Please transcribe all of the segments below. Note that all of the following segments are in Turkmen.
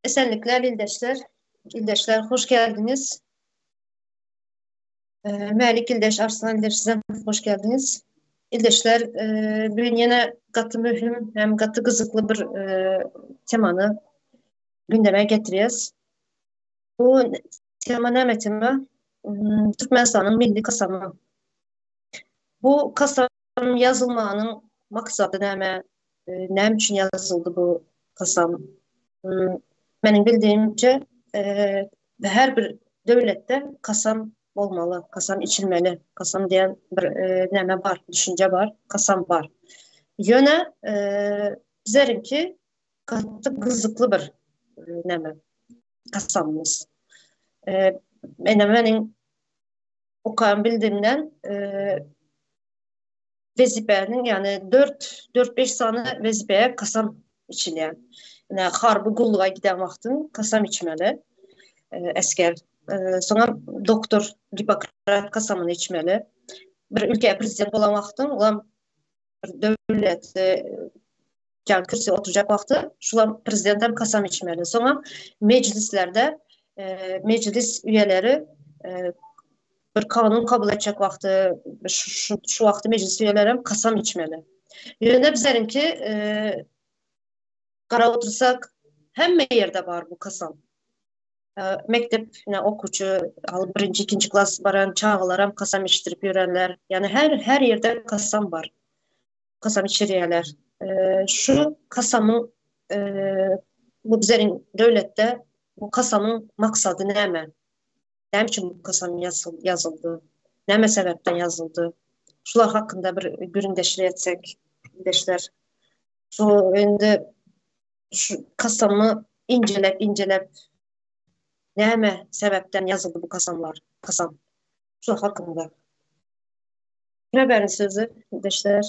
Esenlikler ildeşler. Ildeşler hoş geldiniz. Mälik ildeş, Arslan ildeş sizem hoş geldiniz. Ildeşler, bugün ýene gaty möhüm hem gaty gyzykly bir temany gündeme getirýäs. Bu tema näme tema? Türkmenistanyň milli kasamy. Bu kasam ýazylmagynyň maksady näme? Näme üçin ýazyldy bu kasam? Meniň bildiğimce her bir döwletde kasam bolmaly, kasam içilmeli. Kasam diýen bir näme bar, düşünje bar, kasam bar. Ýöne bizleriňki gaty gyzykly bir näme kasamymyz. Mene meniň okan bildiğimden wezipäniň ýagny 4 4-5 sany wezipeye kasam içilýär. Ine harby gulluga giden wagtyň kasam içmeli. Esker. Soňra doktor Gipokrat kasamyny içmeli. Bir ülke prezident bolan wagtyň olam bir döwlet ýagny kürsüye oturjak wagty şulam prezident hem kasam içmeli. Soňra mejlislerde mejlis üyeleri bir kanun kabul etjek wagty şu, şu, şu wagty mejlis üyeleri hem kasam içmeli. Ýöne bizleriňki garap otursak hemme ýerde bar bu kasam. Mekdep ine okuwçy al birinji ikinji klas baran çagalaram kasam içdirip ýörenler. Ýagny her her ýerde kasam bar. Kasam içirýärler. Şu kasamyň bu bizleriň döwletde bu kasamyň maksady näme? Näme üçin bu kasam ýazyldy? Näme sebäpden ýazyldy? Şular hakynda bir gürrüňdeşlik etsek, ildeşler. Şu indi şu kasamy incelep incelep näme sebäpden ýazyldy bu kasamlar, kasam. Şu hakynda. Kime berin sözü ildeşler?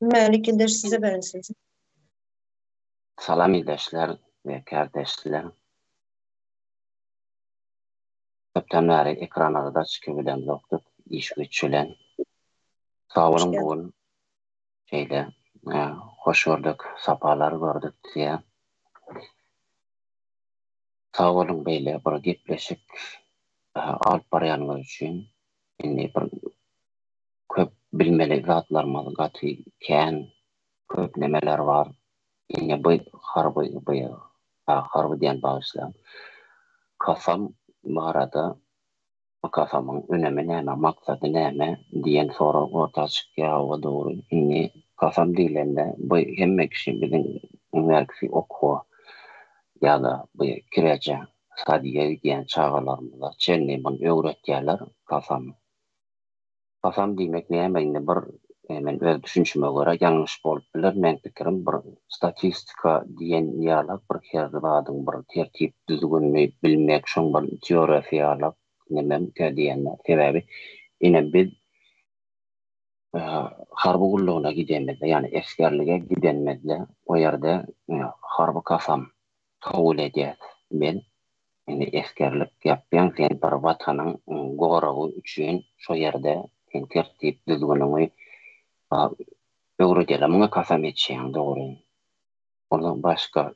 Mälik ildeş size berin sözü. Salam ildeşler we kärdeşler. Köpden bäri ekranlara-da çykyp bilemzokdyk iş güýç bilen. Sag boluň bu gün şeýle hoş gördük, sapalar gördük diýýän. Sag boluň beýle bir gepleşik alyp barýanyňyz üçin. Indi bir köp bilmeli zatlarymyz gaty kän, köp nemeler bar. Indi bu harby bu harby diýen bagyşlaň. Kasam barada bu kasamyň önemi näme, maksady näme diýen sorag orta çykýar, hawa dogry. Indi kasam diýlende bu hemme kişi biziň iňňärkisi okuwa ýa-da bu kireje, sadiýa gidýän çagalarymyza çenli muny öwretýärler kasamy. Kasam diýmek näme indi bir men öz düşünşime görä ýalňyş bolup biler meň pikirim bir statistika diýen ýalak bir her zadyň bir tertip düzgünini bilmek şoň bir teoriýasy ýalak nememkä diýende sebäbi ine biz harby gullugyna gidenimizde ýagny esgerlige gidenimizde o ýerde harby kasam kabul edýäs men indi esgerlik ýapýaň sen bir watanyň goragy üçin şo ýerde sen tertip düzgüniňi öwredýärler muňa kasam içýäň dogry ondan başga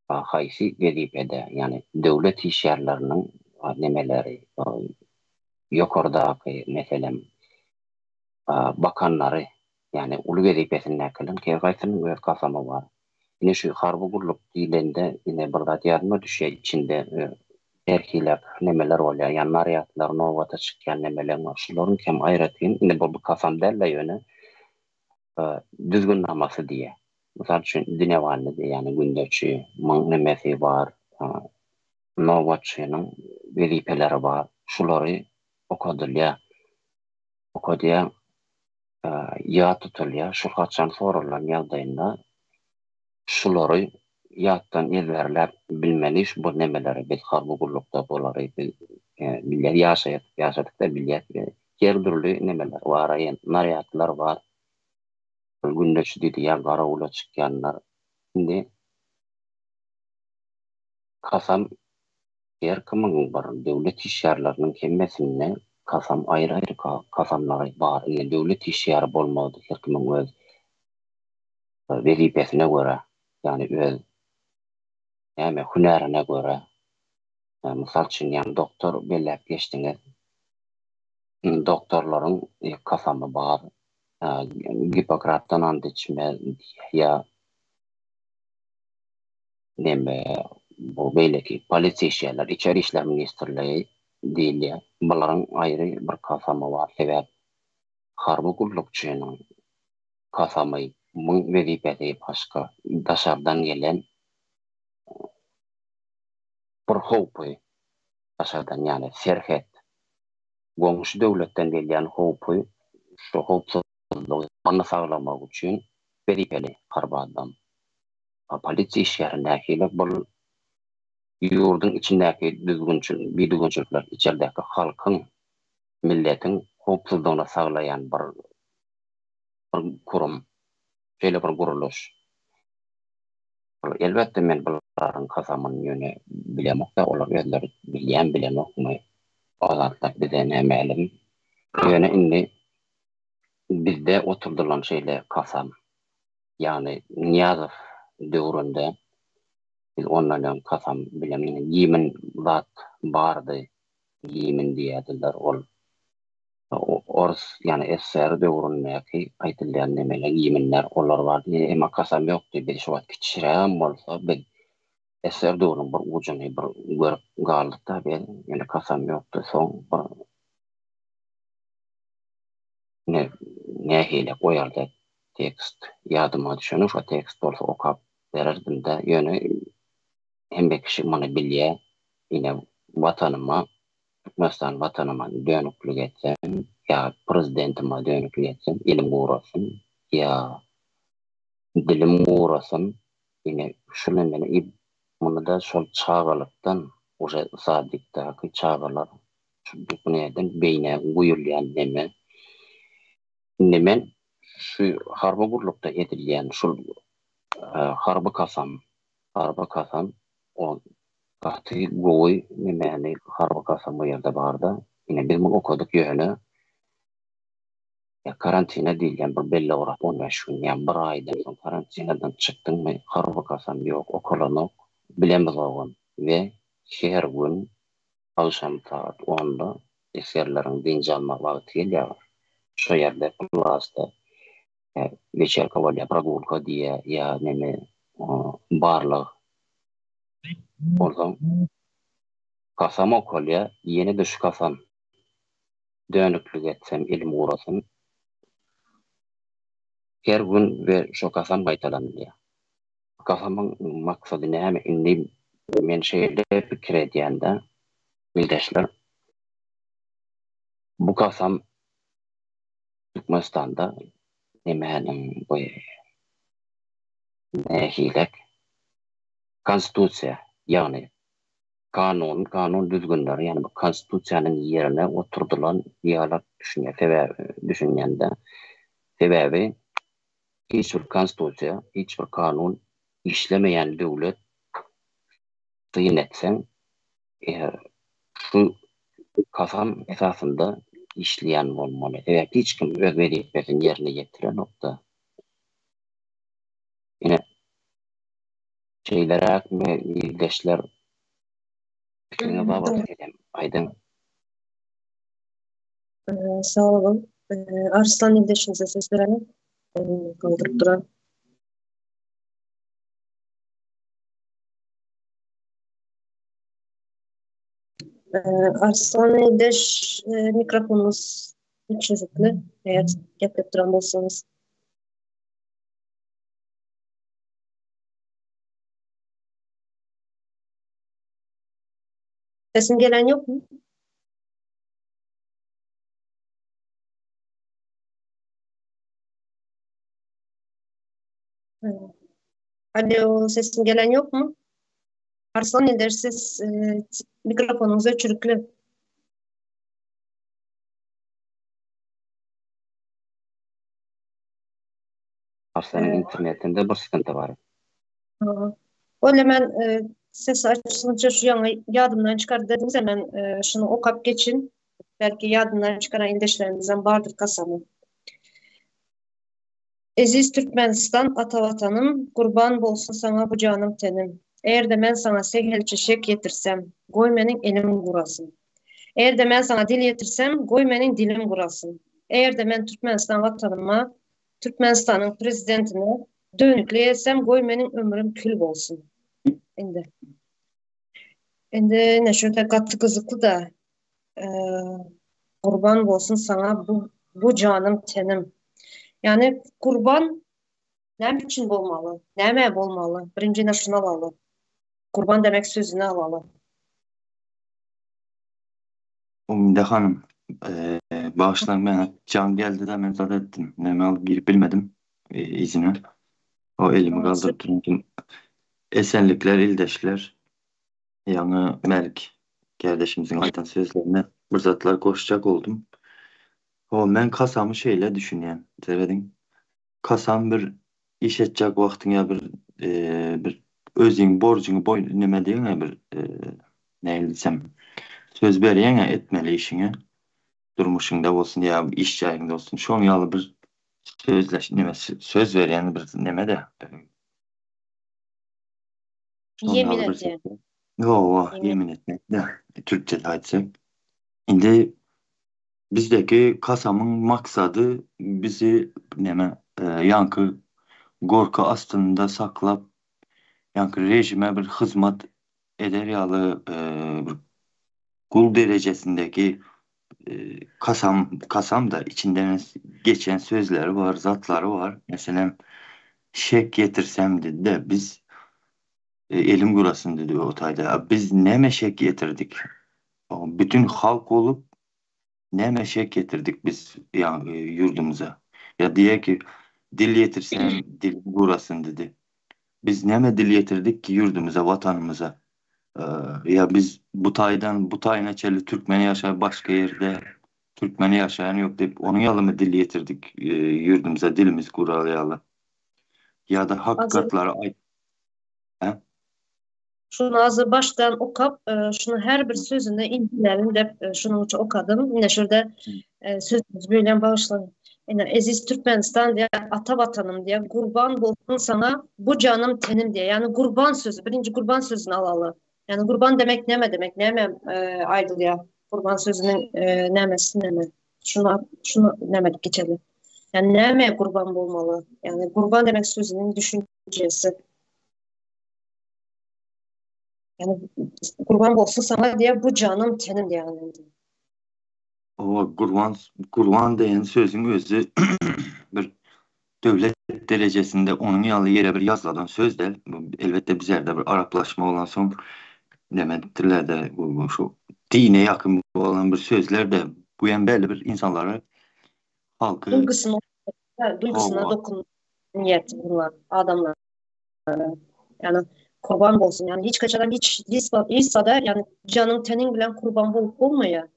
haýsy wezipede ýagny döwlet işgärleriniň nemeleri ýokardaky meselem bakanlary, ýagny uly wezipesindäkileriň her haýsynyň öz kasamy bar. Ine şu harby gulluk diýlende ine bir zat ýadyma düşýär içinde her hili nemeler bolýar, ýagny narýadlar, nobata çykýan nemeler bar. Şularyň hem aýratyn, ine bu kasam däl-de ýöne düzgünnamasy diýýär. Mysal üçin dinewanny diýýär, ýagny gündeçi, muň nemesi bar, nobatçynyň wezipeleri bar. Şulary okadylýar. Okadýar, ýat tutulýar. Şu haçan soralan ýagdaýynda şulary ýatdan ezberläp bilmeli şu bu nemeleri biz harby gullukda bulary biz bilýär ýaşaýas ýaşadyk-da bilýäs her dürli nemeler bar narýadlar bar gündeçi diýýär garawula çykýanlar indi kasam Her kimiň bir döwlet işgärleriniň hemmesinde kasam aýry-aýry kasamlary bar. Indi döwlet işgäri bolmady her kimiň öz. Wezipesine görä, ýagny öz näme hünärine görä, mysal üçin, ýagny doktor belläp geçdiňiz. Doktorlaryň kasamy bar. Gippokratdan ant içme ýa neme bu beýleki polisiýa işgärleri, içeri işler ministrligi diýilýär. Bularyň aýry bir kasamy bar. Sebäp harby gullukçynyň kasamy, muň wezipesi başga, daşardan gelen bir howpy, daşardan ýagny serhet, goňşy döwletden gelýän howpy, şu howpsuzlygy saglamak üçin wezipeli harby adam. A polisiýa işgäri nähili bul ýurduň içindäki düzgünçil, bidüzgünçilikler, içerdäki halkyň, milletiň howpsuzlygyny saglaýan bir bir kurum, şeýle bir gurluş. Elbetde men bularyň kasamyny ýöne bilemok-da, olar özleri bilýän bilenokmy, o zatlar bize nämälim. Ýöne indi bizde oturdylan şeýle kasam, ýagny Nyýazow döwründe biz ondan öň kasam bilen gimn zat bardy, gimn diýerdiler ol Orus ýagny SSR döwründäki aýdylýan nemeler gimnler olar bardy emma kasam ýokdy biz şu wagt kiçirägem bolsa biz SSR döwrüniň bir ujuny bir görüp galdykda biz ýöne kasam ýokdy soň bir ne nähili goýardy tekst ýadyma düşenok şo tekst bolsa okap bererdimdä ýöne hemme kişi muny bilýä ine watanyma Türkmenistan watanyma dönüklik etsem ýa prezidentima dönüklik etsem elim gurasyn ýa dilim gurasyn ine şul meni i munyda şol çagalykdan uje sadikdaky çagalar şu bu neden beýnä guýulýan neme indi men şu harby gullukda edilýän şul harby kasam harby kasam o Gaty gowy nemäni harby kasam bu ýerde barda. Ine biz muny okadyk ýöne ýa karantina diýilýän bir belli bir 15 gün ýa bir aýdan soň karantinadan çykdyňmy harby kasam ýok okalanok bilemizogam we her gün agşam sagat onda esgerleriň dynç alma wagty gelýär şo ýerde plasda weçerka bolýar progulka diýýär ýa neme barlag Onsoň kasam okalýar, ýene-de şu kasam. Dönüklik etsem elim gurasyn. Her gün we şo kasam gaýtalanylýar. Bu kasamyň maksady näme? Indi men şeýle pikir edýän-de, ildeşler, bu kasam Türkmenistanda nemäniň bu nähilek Konstitusiýa, ýagny kanun, kanun düzgünleri, ýagny bu konstitusiýanyň ýerine oturdylan ýalak düşünýär. Sebäbi düşünýän-de, sebäbi hiç bir konstitusiýa, hiç bir kanun işlemeýän döwlet syn etseň, şu kasam esasynda işleýän bolmaly. Sebäbi hiç kim öz wezipesini ýerine ýetirenok-da. Ine, şeýleräkmi ildeşler? Pikiriňiz bar bolsa sizem aýdyň. Sag boluň. Arslan ildeşimize söz berelim. Elini galdyryp duran. Arslan ildeş mikrofonyňyz çözükli. Eger gepläp duran bolsaňyz. Sesim gelen ýokmy? Alo, sesim gelen ýokmy? Arslan Eder, siz e, mikrofonyňyz öçürikli. Arslanyň internetinde bir sıkıntı bar. Öyle men e, ses açılınca şu ýaňy ýadymdan çykardy dediniz men e, şuny okap geçin. Belki ýadyndan çykaran ildeşlerimizden bardyr kasamy. Eziz Türkmenistan ata watanym gurban bolsun saňa bu janym tenim. Eger-de men saňa sähelçe şek ýetirsem, goý meniň elim gurasyn. Eger-de men saňa dil ýetirsem, goý meniň dilim gurasyn. Eger-de men Türkmenistan watanyma, Türkmenistanyň prezidentine dönüklik etsem, goý meniň ömrüm kül bolsun. Indi. Indi ine şu ýerde gaty gyzykly-da. Gurban bolsun saňa bu bu janym tenim. Ýagny gurban näme üçin bolmaly? Nämä bolmaly? Birinji ine şuny alaly. Gurban demek sözüni alaly. Umyda hanym, bagyşlaň maňa jaň geldi-de men zat etdim. Näme alyp girip bilmedim yzyna. O elimi galdyryp duran Esenlikler ildeşler. Ýaňy Mälik kärdeşimiziň aýdan sözlerine bir zatlar goşjak boldum. Hawa, men kasamy şeýle düşünýän. Serediň. Kasam bir iş etjek wagtyň ýa bir bir özüň borjuňy boýun neme diýeňä bir nähili diýsem söz berýäňä etmeli işiňe durmuşyňda bolsun ýa iş jaýyňda bolsun şoň ýaly bir sözleş neme söz berýän bir neme-de. Ýemin edýän. Hawa, ýemin etmek de türkçede aýtsak. Indi bizdeki kasamyň maksady bizi neme ýaňky gorky astynda saklap, ýaňky režime bir hyzmat eder ýaly bir gul derejesindeki kasam kasam-da içinden geçen sözleri bar, zatlary bar. Meselem, şek ýetirsem dedi-de, biz elim gurasyn dedi o taýda. A biz näme şek ýetirdik? Bütün halk bolup näme şek ýetirdik biz ýurdumyza? Ýa diýer ki, dil ýetirsem dilim gurasyn dedi. Biz näme dil ýetirdik ki ýurdumyza, watanymyza? Ýa biz bu taýdan bu taýyna çenli türkmen ýaşaýar başga ýerde türkmen ýaşaýan ýok diýip onuň ýalymy dil ýetirdik ýurdumyza dilimiz gurar ýaly. Ýa-da hakykatlary aýt. Hä? Şuny azy başdan okap, şuny her bir sözüni injilälim dep şunuň üçin okadym. Ine şurada sözümizi bölýän bagyşlaň. Ine eziz Türkmenistan diýä, ata watanym diýä, gurban bolsun saňa bu janym tenim diýä. Ýagny gurban sözi, birinji gurban sözüni alaly. Ýagny gurban demek näme demek? Näme aýdylýar? Gurban sözüniň nämesi näme? Şuna şunu näme diýip geçeli? Ýagny näme gurban bolmaly? Ýagny gurban demek sözüniň düşünjesi. Ýagny gurban bolsun saňa diýä bu janym tenim diýä. Hawa, gurban, gurban diýen sözüň özi bir döwlet derejesinde onuň ýaly ýere bir ýazylan söz däl. Bu elbetde bizlerde bir araplaşma bolansoň neme edipdirler-de, bu şu dine ýakyn bolan bir sözler-de bu hem belli bir insanlary halky Duýgusyna, duýgusyna dokun niýeti bular adamlar. Ýagny kurban bolsun. Ýagny hiç kaçadan hiç hiç zada ýagny janyň teniň bilen kurban bolup bolmaýar.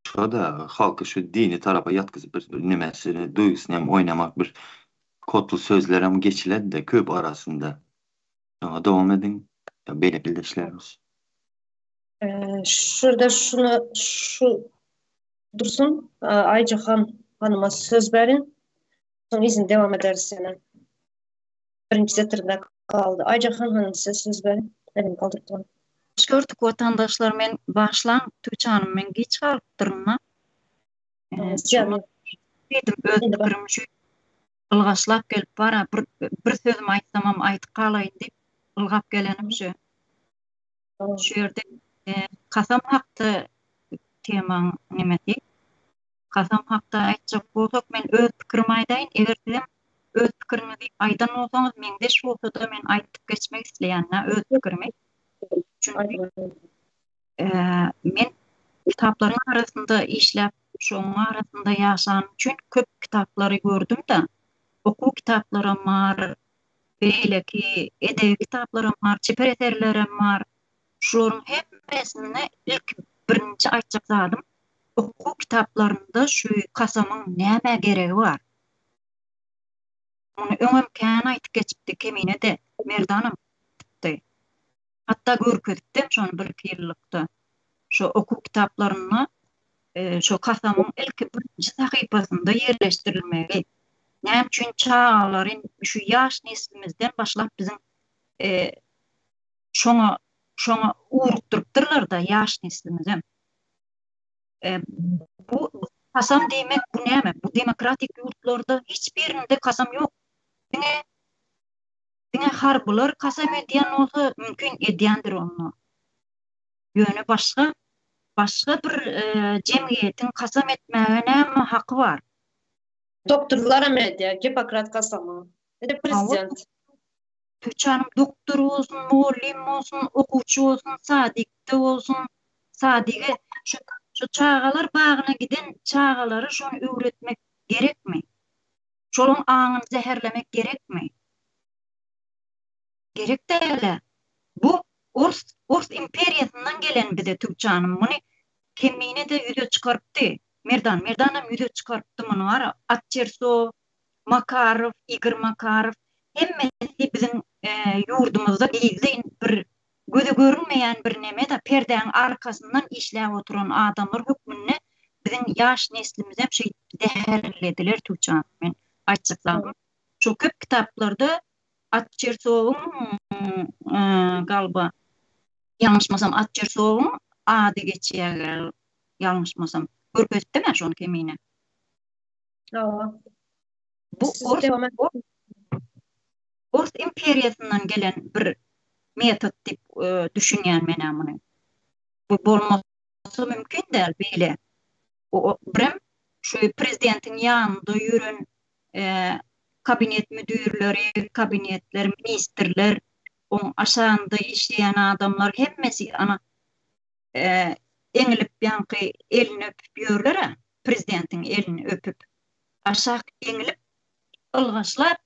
Şo-da halky şu dini tarapa ýatgyzyp bir nemesini, duýgusyny hem oýnamak bir kodly sözlerem geçiledi-de köp arasynda. Şoňa dowam ediň. Beýleki ildeşlerimiz. Şurada şuny şu Dursun Aýjahan hanyma söz berin. Soň yzyny dewam ederis ýene. Birinji setirinde galdy. Aýjahan hanym size söz berin. Elimi galdyryp duran. Hoş gördük watandaşlar men bagyşlaň Tuğçe hanym men giç galypdyryn-a. Diýdim öz pikirim şu ylgaşlap gelip bara bir bir sözümi aýtsamam aýdyp galaýyn diýip ylgap gelenim şu. Şu ýerde kasam hakda temaň nemesi. Kasam hakda aýtjak bolsak men öz pikirimi aýdaýyn, eger sizem öz pikiriňizi aýdan bolsaňyz meňzeş bolsada men aýtdyp geçmek isleýän-dä öz pikirimi. Çünki men kitaplaryň arasynda işläp, şoň arasynda ýaşanym üçin köp kitaplary gördüm-de. Okuw kitaplaram bar, beýleki edebi kitaplaram bar, çeper eserlerem bar. Şularyň hemmesinde ilki birinji aýtjak zadym, okuw kitaplarynda şu kasamyň nämä geregi bar? Muny öňem kän aýtyp geçipdi Kemine-de, Merdanam aýdypdy. Hatda görkezipdem şony birki ýyllykda. Şo okuw kitaplarynda. Şo kasamyň ilki birinji sahypasynda ýerleşdirilmegi, näme üçin çagalary şu ýaş neslimizden başlap biziň şoňa şoňa ugrukdyrypdyrlar-da ýaş neslimizem. Bu kasam diýmek bu näme? Bu demokratik ýurtlarda hiç birinde kasam ýok. Diňe diňe harbylar kasam edýän bolsa mümkin edýändir onda. Ýöne başga başga bir jemgyýetiň kasam etmäge näme haky bar? Doktorlaram edýär Gipokrat kasamy. Ede prezident. Tuçanym doktor bolsun, mugallym bolsun, okuwçy bolsun, sadikde bolsun, sadige şu şu çagalar bagyna giden çagalara şony öwretmek gerekmi? Şolaň aňyny zäherlemek gerekmi? Gerek dälä. Bu ors ors imperiýasyndan gelen bize Tugçanym muny Kemine-de ýüze çykarypdy. Merdan Merdanam ýüze çykarypdy muny bar Atçersow, Makarow, Igor Makarow hemmesi biziň ýurdumyzda gizlin bir göze görünmeýän bir neme-de perdäň arkasyndan işläp oturan adamlar hökmünde biziň ýaş neslimizem şeýdip zäherlediler Tugçanym men aýtjak zadym şo köp kitaplarda Atçersowyň galba ýalňyşmasam Atçersowyň ady geçýär ýalňyşmasam. Görkezipdim-ä şony Kemine. Hawa. Bu ors, ors imperiýasyndan gelen bir metod diýip düşünýän men-ä muny. Bu bolmasy mümkin däl beýle. Birem şu prezidentiň ýanynda ýören kabinet müdirleri, kabinetler, ministrler, oň aşagynda işleýän adamlar hemmesi ana eňilip ýaňky elini öpüp ýörler-ä, prezidentiň elini öpüp. Aşak eňilip, ylgaşlap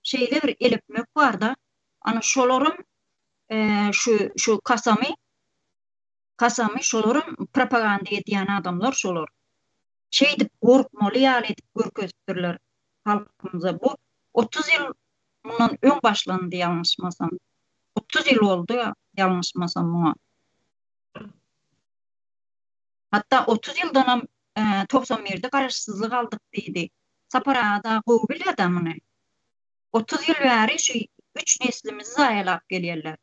şeýle bir el öpmek bar-da, ana şolaram şu şu kasamy Kasamy şolaram propaganda edýän adamlar şolar. Şeýdip gorkmaly ýaly edip görkezipdirler halkymyza. Bu 30 ýyl mundan öň başlandy ýalňyşmasam. 30 ýyl boldy ýalňyşmasam muňa. Hatda 30 ýyldanam 91-de garaşsyzlyk aldyk diýdi. Sapar aga da gowy bilýär-dä muny. 30 ýyl bäri şu üç neslimizi zaýalap gelýärler.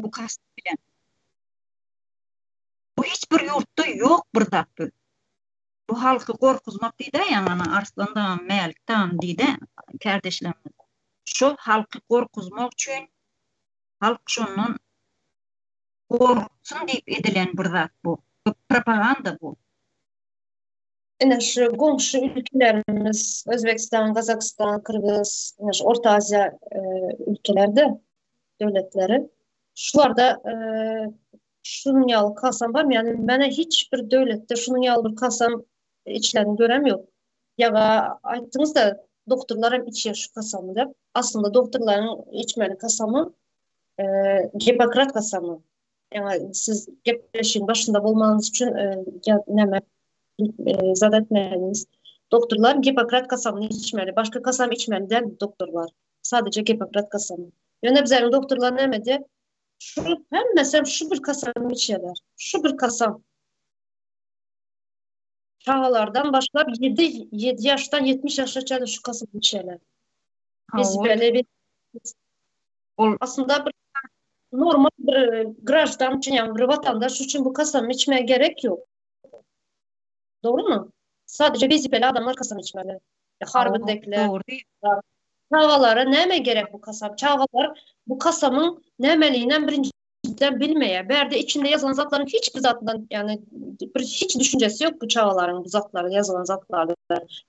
Bu kast bilen. Bu hiç bir ýurtda ýok bir zat bu. Bu halky gorkuzmak diýdä ýaňy ana Arslan dagam, Mälik dagam diýdä kärdeşlerimiz. Şo halky gorkuzmak üçin halk şondan gorksun diýip edilen bir zat bu. Bu propaganda bu. Ine şu goňşy ülkelerimiz Özbegistan, Gazagystan, Kyrgyz, ine şu Orta Aziýa e, ülkelerde döwletleri şularda e, şunuň ýaly kasam barmy? Ýani mena hiç bir döwletde şunuň ýaly bir kasam içilenini görem ýok. Ýa aýtdyňyz da doktorlar hem içýär şu kasamy diýip. Aslynda doktorlaryň içmeli kasamy e, Gipokrat kasamy. Ýa siz gepleşigiň başynda bolmanyňyz üçin e, näme e, zat etmäniňiz. Doktorlar Gipokrat kasamyny içmeli. Başga kasam içmeli däl doktorlar. Sadece Gipokrat kasamy. Ýöne bizleriň doktorlar näme diýär? Şu hemmesi şu bir kasamy içýärler. Şu bir kasam. Çagalardan başlap 7 7 ýaşdan 70 ýaşa çenli şu kasamy içýärler. Biz böyle bir Ol aslynda bir normal bir grajdan üçin, ýagny bir watandaş üçin bu kasamy içmäge gerek ýok. Dogrumy? Sadece wezipeli adamlar kasam içmeli. Harbydäkiler. Dogry. Çagalara näme gerek bu kasam? Çagalar bu kasamyň nämeliginem birinjiden bilmeýär. Bärde içinde ýazylan zatlaryň hiç bir zatdan, ýagny bir hiç düşünjesi ýok bu çagalaryň bu zatlara ýazylan zatlarda.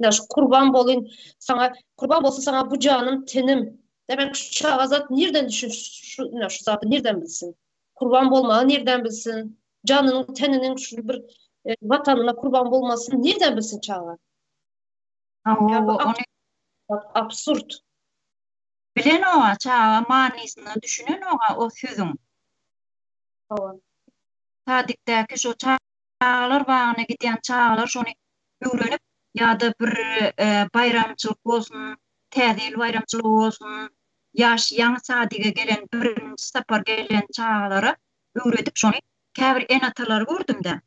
Ýa şu kurban bolyn saňa, kurban bolsun saňa bu janym, tenim. Demek şu çaga zat nirden düşün şu, şu zaty nirden bilsin? Kurban bolmagy nirden bilsin? Janynyň, teniniň şu bir e, watanyna kurban bolmasyny nirden bilsin çaga? Hawa, ony absurd. Bilen oga çaga manysyna düşünen oga o sözüň. Hawa. Sadikdäki şo çagalar bagyna gidýän çagalar şony öwrenip ýa-da bir e, baýramçylyk bolsun, Täze ýyl baýramçylygy bolsun, ýaş ýaňy sadige gelen birinji sapar gelen çagalara öwredip şony käbir ene-atalary gördüm-de.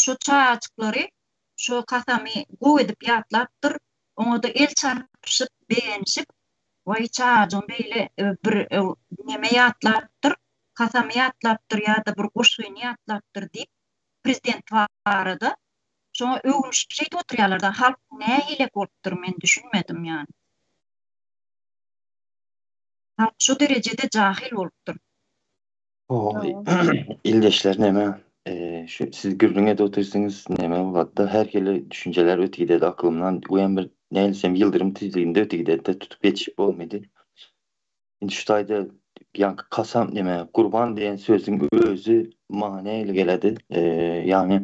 Şu çagajyklary şu kasamy gowy edip ýatlapdyr, oňa-da el çarpyşyp, begenişip, Waý, çagajygym beýle bir neme ýatlapdyr, kasamy ýatlapdyr ýa-da bir goşgyny ýatlapdyr diýip, prezident barada şoňa öwünişip şeýdip oturýarlar-da, halk nähilek bolupdyr, men düşünmedim ýany. Halk şu derejede jahyl bolupdyr. Ildeşler neme şu siz gürrüň edip otyrsyňyz neme bolady her hili düşünjeler ötüp gidedi aklymdan bu bir näilsem ýyldyrym tizliginde ötüp gidedi tutup ýetişip bolmady. Indi şu taýda ýaňky kasam neme gurban diýen sözüň özi maňa nähili geledi ýagny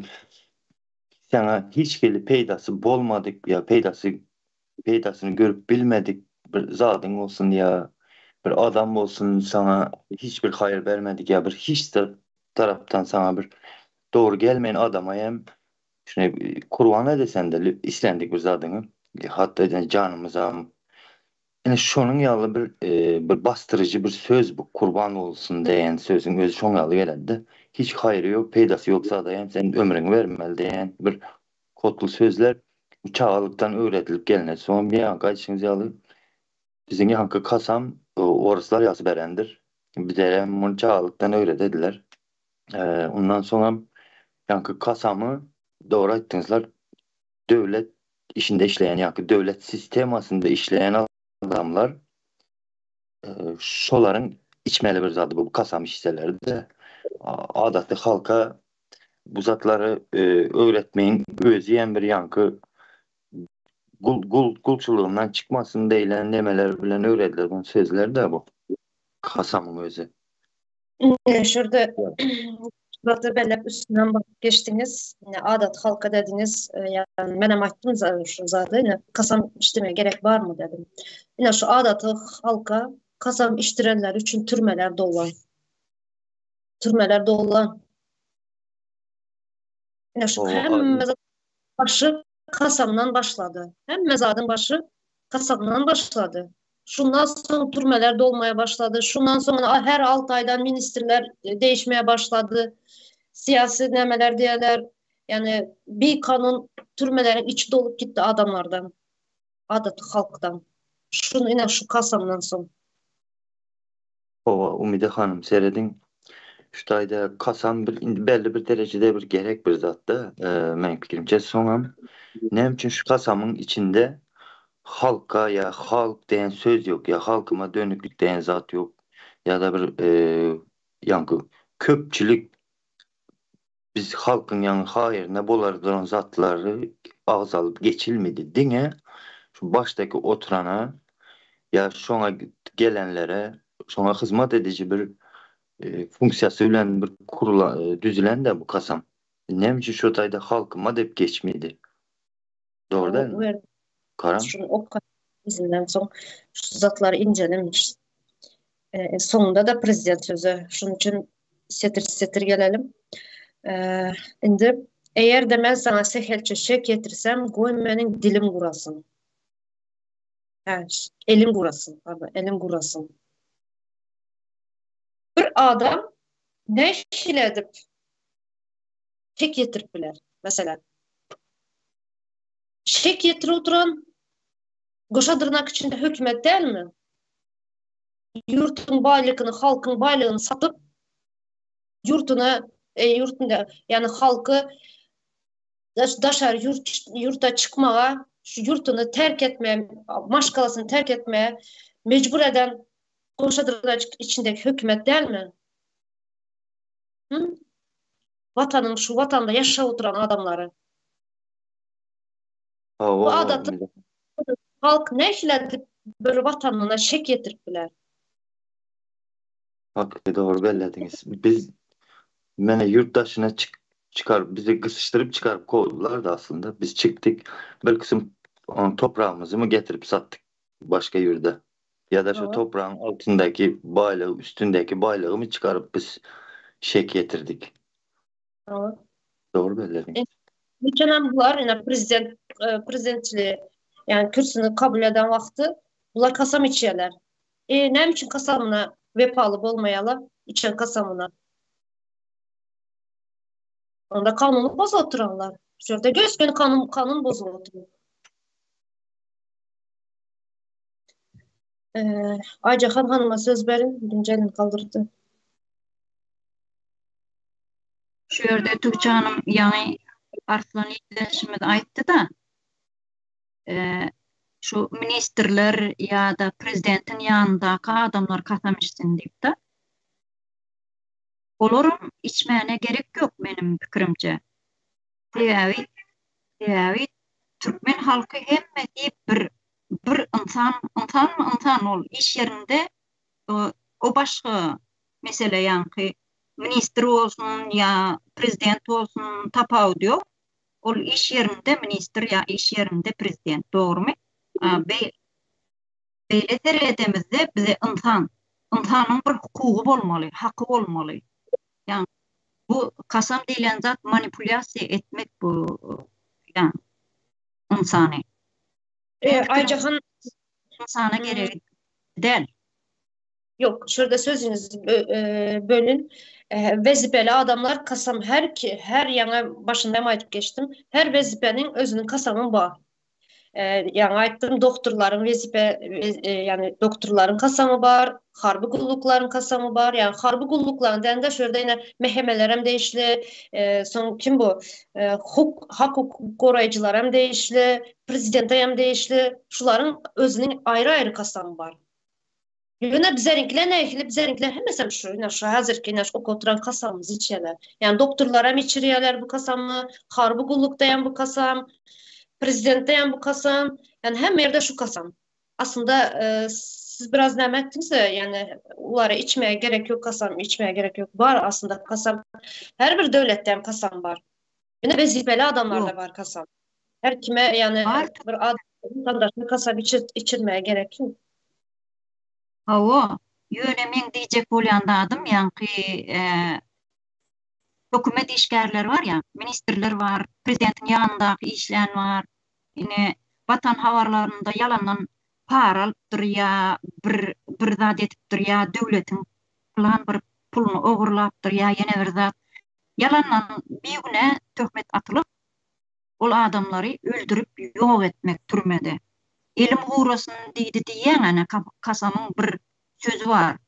saňa hiç hili peýdasy bolmadyk ýa peýdasy peýdasyny görüp bilmedik bir zadyň bolsun ýa bir adam bolsun saňa hiç bir haýyr bermedik ýa bir hiç tarapdan saňa bir dogry gelmeýän adama hem şuny kurban edesende islendik bir zadyňy hatda janymyzam ine şonuň ýaly bir bir basdyryjy bir söz bu kurban bolsun diýen sözüň özi şoň ýaly geledi hiç haýry ýok peýdasy ýok zada hem sen ömrüňi bermeli diýen bir Kodly sözler çagalykdan öwredilip gelner. Soňam ýaňky aýdyşyňyz ýaly biziň ýaňky kasam oruslar ýazy berendir. Bizerem muny çagalykdan öwredediler. Ondan soňam ýaňky kasamy dogry aýtdyňyzlar döwlet işinde işleýän ýaňky döwlet sistemasynda işleýän adamlar şolaryň içmeli bir zady bu kasam içseler-de adaty halka bu zatlary öwretmegiň özi hem bir ýaňky gul gul gulçulygyndan çykmasyn diýlen nemeler bilen öwredilen sözler-de bu kasamyň özi. Ine şurada Zady belläp üstünden basyp geçdiňiz. Ine adaty halka dediňiz. Ýagny menem aýtdym şu zady. Ine kasam içdirmeye gerek barmy dedim. Ine şu adaty halka kasam içdirenler üçin türmeler dolan. Türmeler dolan. Ine şu hemme başy kasamdan başlady. Hemme zadyň başy kasamdan başlady. Şundan soň türmeler dolmaya başlady. Şundan soň her 6 aýdan ministrler e, değişmeye başlady. Siyasi nemeler diýerler. Yani bir kanun türmelerin içi dolup gitti adamlardan. Adaty halkdan. Şunu ine şu kasamdan soň. Hawa, Umyda hanym, serediň, şu taýda kasam bir indi belli bir derejede bir gerek bir zat-da, meň pikirimçe. Soňam näme üçin şu kasamyň içinde halka ýa halk diýen söz ýok, ýa halkyma dönüklik diýen zat ýok, ýa-da bir ýaňky köpçülik biz halkyň ýaňy haýyryna bolar duran zatlary agzalyp geçilmedi. Diňe şu başdaky oturana ýa şoňa gelenlere, şoňa hyzmat ediji bir funksiýasy bilen bir kurula düzülen-de bu kasam. Näme üçin şo taýda halkyma diýip geçmedi? Dogry dälmi? Karam. Şuny oka izinden soň şu zatlary injelemiş. E, soňunda da prezident sözi. Şunuň üçin setir setir gelelim. E, indi eger-de men sana sähelçe şek ýetirsem, goý meniň dilim gurasyn. Hä, elim gurasyn, pardon, elim gurasyn. Bir adam nähili edip şek ýetirip biler? Meselem, şek ýetirip oturan goşa dyrnak içinde hökümet dälmi? Ýurtuň baýlygyny, halkyň baýlygyny satyp, ýurtuna, e, ýurtunda, ýagny halky daşary ýurt ýurta çykmaga, şu ýurtuny terk etmeye, maşgalasyny terk etmeye mejbur eden goşa dyrnak içindeki hökümet dälmi? Hı? Watanyň şu watanda ýaşap oturan adamlary. Bu adaty halk nähili edip bir watanyna şek ýetirip biler? Hakyky dogry bellediňiz. Biz mene ýurt daşyna çyk çykaryp bizi gysyşdyryp çykaryp kowdular-da aslynda. Biz çykdyk. Bir kysym topragymyzy mı getirip satdyk başga ýurda. Ýa-da şu topragyň altyndaky baýlygy, üstündäki baýlygy mı çykaryp biz şek ýetirdik. Dogry bellediňiz. Geçenem bular ine prezident e, prezidentçiliği yani kürsüni kabul eden wagty bular kasam içýärler. E näme üçin kasamyna wepaly bolmaýarlar? Içen kasamyna. Onda kanuny bozup oturanlar. Şu ýerde gös-göni kanun kanun bozup oturyr. Ee, Ayjahan hanyma söz beriň. Birinji elini galdyrdy. Şu ýerde Tugça hanym ýaňy Arslan ildeşimiz aýtdy-da, şu ministrler ýa-da prezidentiň ýanyndaky adamlar kasam içsin diýip-de. Olaram içmäne gerek ýok meniň pikirimçe. Sebäbi sebäbi türkmen halky hemmesi bir bir ynsan ynsanmy ynsan ol iş ýerinde o başga mesele ýaňky ministr bolsun ýa prezident bolsun tapawudy ýok. Ol iş ýerinde ministr ýa iş ýerinde prezident dogrymy? Beýle seredemizde bize ynsan, ynsanyň bir hukugy bolmaly, haky bolmaly. Ýagny bu kasam diýlen zat manipulýasiýa etmek bu ýagny ynsany. Aýjahan ynsana geregi däl. Ýok, şurada sözüňizi bölün. Wezipeli adamlar kasam her ki, her ýaňy başynda hem aýdyp geçdim. Her wezipeniň özüniň kasamy bar. Ýaňy aýtdym, doktorlaryň wezipe, ýagny doktorlaryň kasamy bar, harby gulluklaryň kasamy bar. Ýagny harby gulluklaryň dände şu ýerde ýene MHM-ler hem degişli, soň kim bu? Huk, hak hukuk goraýjylar hem degişli, prezidente hem degişli. Şularyň özüniň aýry-aýry kasamy bar. Ýöne bizeriňkiler nähili, bizeriňkiler hemmesem şu, ine şu häzirki ine şu okup oturan kasamymyzy içýärler. Ýagny doktorlar hem içirýärler bu kasamy, harby gullukda hem bu kasam, prezidentde hem bu kasam, ýagny hemme ýerde şu kasam. Aslynda e, siz biraz näme etdiňiz-de, ýagny ulara içmäge gerek ýok kasam, içmäge gerek ýok. Bar aslynda kasam. Her bir döwletde hem kasam bar. Ýöne wezipeli adamlarda bar kasam. Her kime ýagny bir adam kasam içirmäge gerek ýok. Hawa, ýöne meň diýjek bolýan zadym ýaňky hökümet işgärleri bar ýa, ministrler bar, prezidentiň ýanyndaky işlän bar, ine Watan habarlarynda ýalandan para alypdyr ýa bir bir zat edipdir ýa döwletiň pylan bir puluny ogurlapdyr ýa ýene bir zat ýalandan bigünä töhmet atylyp Ol adamlary öldürip ýok etmek türmede. Elim gurasyn diýdi diýýäň ana kasamyň bir sözi bar.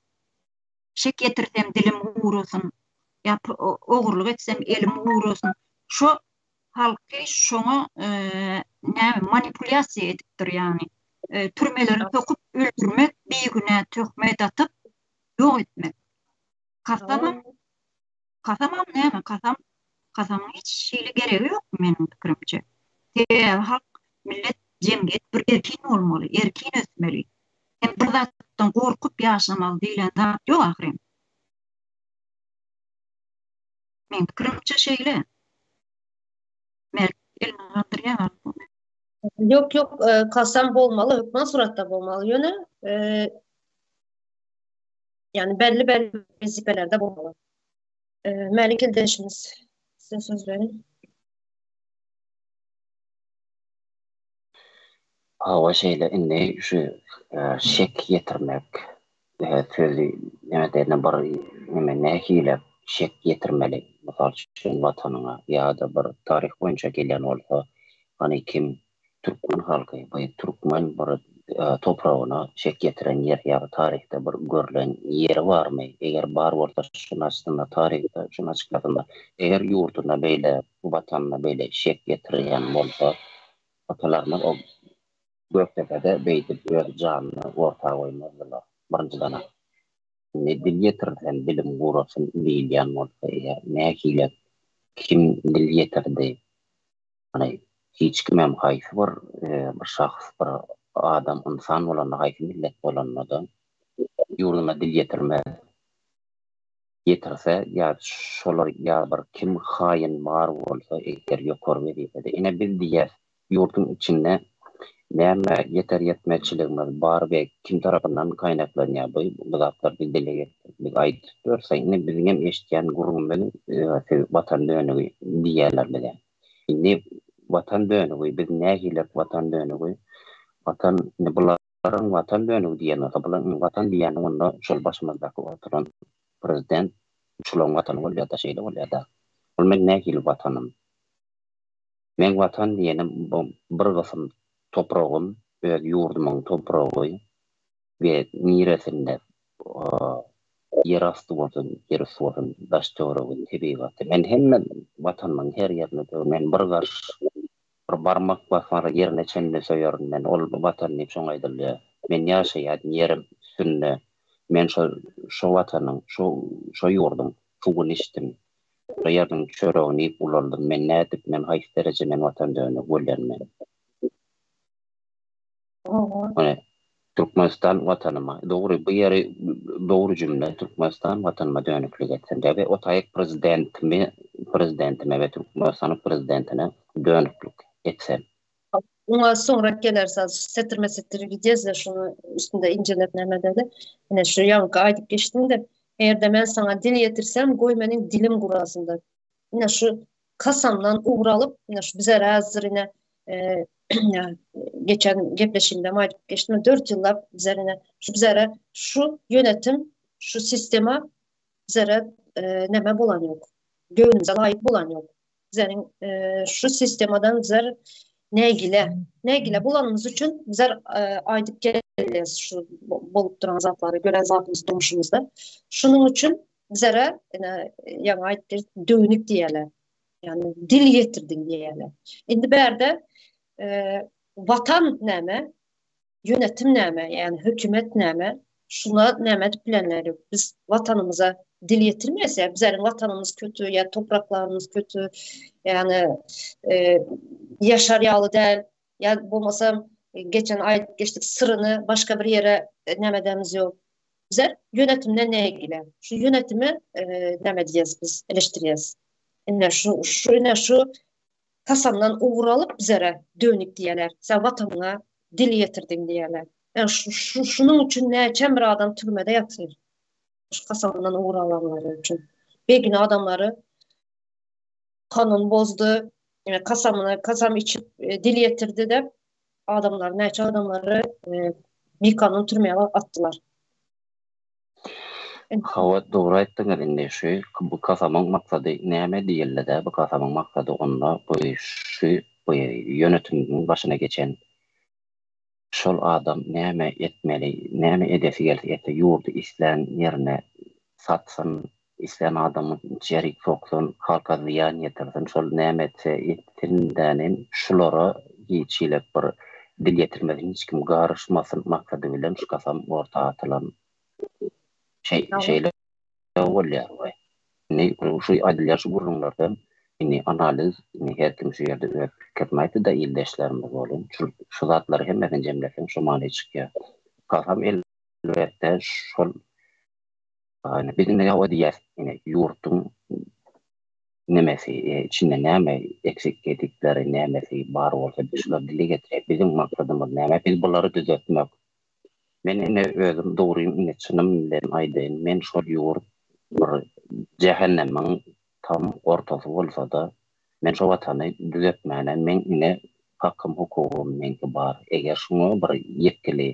Şek ýetirsem dilim gurasyn ýa ogurlyk etsem elim gurasyn. Şo halky şoňa näme manipulýasiýa edipdir ýagny. Türmelere sokup öldürmek bigünä töhmet atyp ýok etmek. Kasamam Kasamam näme kasam kasamyň hiç hili geregi ýok meniň pikirimçe. Sebäbi halk millet jemgyýet bir erkin bolmaly erkin ösmeli. Hem bir zatdan gorkup ýaşamaly diýlen zat ýok ahyryn. Meň pikirimçe şeýle. Mert elini galdyrýar galiba. Ýok ýok kasam bolmaly hökman suratda bolmaly ýöne Ýagny belli belli wezipelerde bolmaly. Mälik ildeşimiz size söz berin. Hawa şeýle indi şu şek ýetirmek sözi näme diýende bir neme nähili şek ýetirmeli mysal üçin watanyňa ýa-da bir taryh boýunça gelýän bolsa hany kim Türkmen halky bu türkmen bir topragyna şek ýetiren ýer ýa taryhda bir görlen ýeri barmy? Eger bar bolsa şuny açsynlar taryhda şuny açyklasynlar. Eger ýurduna beýle watanyna beýle şek ýetirýän bolsa atalarymyz o Gökdepede beýdip öz janyny orta goýmazdylar birinjidana. Indi dil ýetirsem dilim gurasyn diýilýän bolsa eger nähili kim dil ýetirdi Hany hiç kimem haýsy bir bir şahs bir adam ynsan bolanda haýsy millet bolanda-da ýurduna dil ýetirmez. Ýetirse ýa şolar ýa bir kim haýyn bar bolsa eger ýokary wezipede ine biz diýýäs ýurduň içinde näme ýeter ýetmezçiligimiz bar we kim tarapyndan gaýnaklanýar bu bu zatlar biz dile getirip biz aýdyp ýörsek ine biziňem eşitýän gürrüňimiz siz watan dönügi diýýärler bize. Indi watan dönügi, biz nähilek watan dönügi, watan, indi bularyň watan dönügi diýen bolsa, bularyň watan diýýäni onda şol başymyzdaky oturan prezident şularyň watany bolýada, şeýle bolýada. Ol meň nähili Watanym? Meň Watan diýenim bu bir gysym topragym, öz ýurdumyň topragy we niresinde ýer asty bolsun, ýer üsti bolsun, daş-töweregi, tebigaty. Men hemme Watanymyň her ýerini söýerin. Men bir garş, bir barmak basar ýerine çenli söýerin men. Ol Watan diýip şoňa aýdylýar. Men ýaşaýan ýerim üstünde men şo şo Watanyň, şo şo ýurduň suwuny içdim. Şo ýeriniň çöregini iýip ulaldym. Men nädip, men haýsy dereje men Watan dönügi bolýan men? Ine, Türkmenistan Watanyma, dogry, bu ýeri dogry jümle, Türkmenistan Watanyma dönüklik etsem we o taýyk prezidentimi, prezidentime we Türkmenistanyň prezidentine dönüklik etsem. Oňa soňrak geleris az setirme-setir gidýäs-de şuny üstünde injeläp näme edeli. Ine şu ýaňky aýdyp geçdim-de, eger-de men saňa dil ýetirsem, goý meniň dilim gurasyn-da. Ine şu kasamdan ugur alyp, ine şu bize häzir ine geçen gepleşigimde hem aýdyp geçdim, 4 ýyllap bize ine şu bizere şu ýönetim, şu sistema bizere näme bolan ýok. Göwnümize laýyk bolan ýok. Bizleriň şu sistemadan bizler nägile, nägile bolanymyz üçin bizler aýdyp gelýäs şu bolup duran zatlary, gören zatymyzy durmuşymyzda. Şunuň üçin bizlere ine ýaňy aýtdyk, döwnik diýýärler. Ýagny dil ýetirdiň diýýärler. Indi bärde watan näme? Ýönetim näme, ýagny hökümet näme, şuna näme edip bilenleri ýok. Biz watanymyza dil ýetirmeýäs, ýa bizleriň watanymyz kötü, ýa topraklarymyz kötü, ýagny ýaşar ýaly däl, ýa bolmasa geçen aýdyp geçdik syryny başga bir ýere näme edemiz ýok. Bizler ýönetimden nägile. Şu ýönetimi näme edýäs biz, eleşdirýäs. Ine şu, şu ine şu Kasamdan ugur alyp bizere dönük diýerler. Sen watanyňa dil ýetirdiň diýerler. Ýa şu şunuň üçin näçe bir adam türmede ýatyr. Şu kasamdan ugur alanlary üçin. Begüne adamlary kanun bozdy, kasamyny kasam içip e, dil ýetirdi de adamlar näçe adamlary e, bikanun türmeye atdylar. Hawa dogry aýtdyňyz indi şu bu kasamyň maksady näme diýildidä bu kasamyň maksady onda bu şu bu ýönetimiň başyna geçen şol adam näme etmeli näme edesi gelse etse ýurdy islän ýerine satsyn islän adamy içerik soksun halka zyýan ýetirsin şol näme etse etsindänem şulara hiç hili bir dil ýetirmesin hiç kim garyşmasyn maksady bilen şu kasam orta atylan Şeý, şeýle bolýar we indi şu aýdylýan şu gürrüňlerden indi analiz, indi her kim şu ýerde öz pikirini aýtdy-da ildeşlerimiz bolun. Şu şu zatlary hemmesini jemleseň şu many çykýar. Kasam elbetde şol ýani biz indi hawa diýýäs, ine ýurduň nemesi, içinde näme eksik gedikleri, nämesi bar bolsa biz şulary dile getirýäs. Biziň maksadymyz näme? Biz bulary düzetmek. Men ine özüm dogrym ine çynym bilen aýdaýyn men şol ýurt bir jähennemiň tam ortasy bolsada men şo watany düzetmäne meň ine hakym hukugym meňki bar eger şuňa bir ýetgili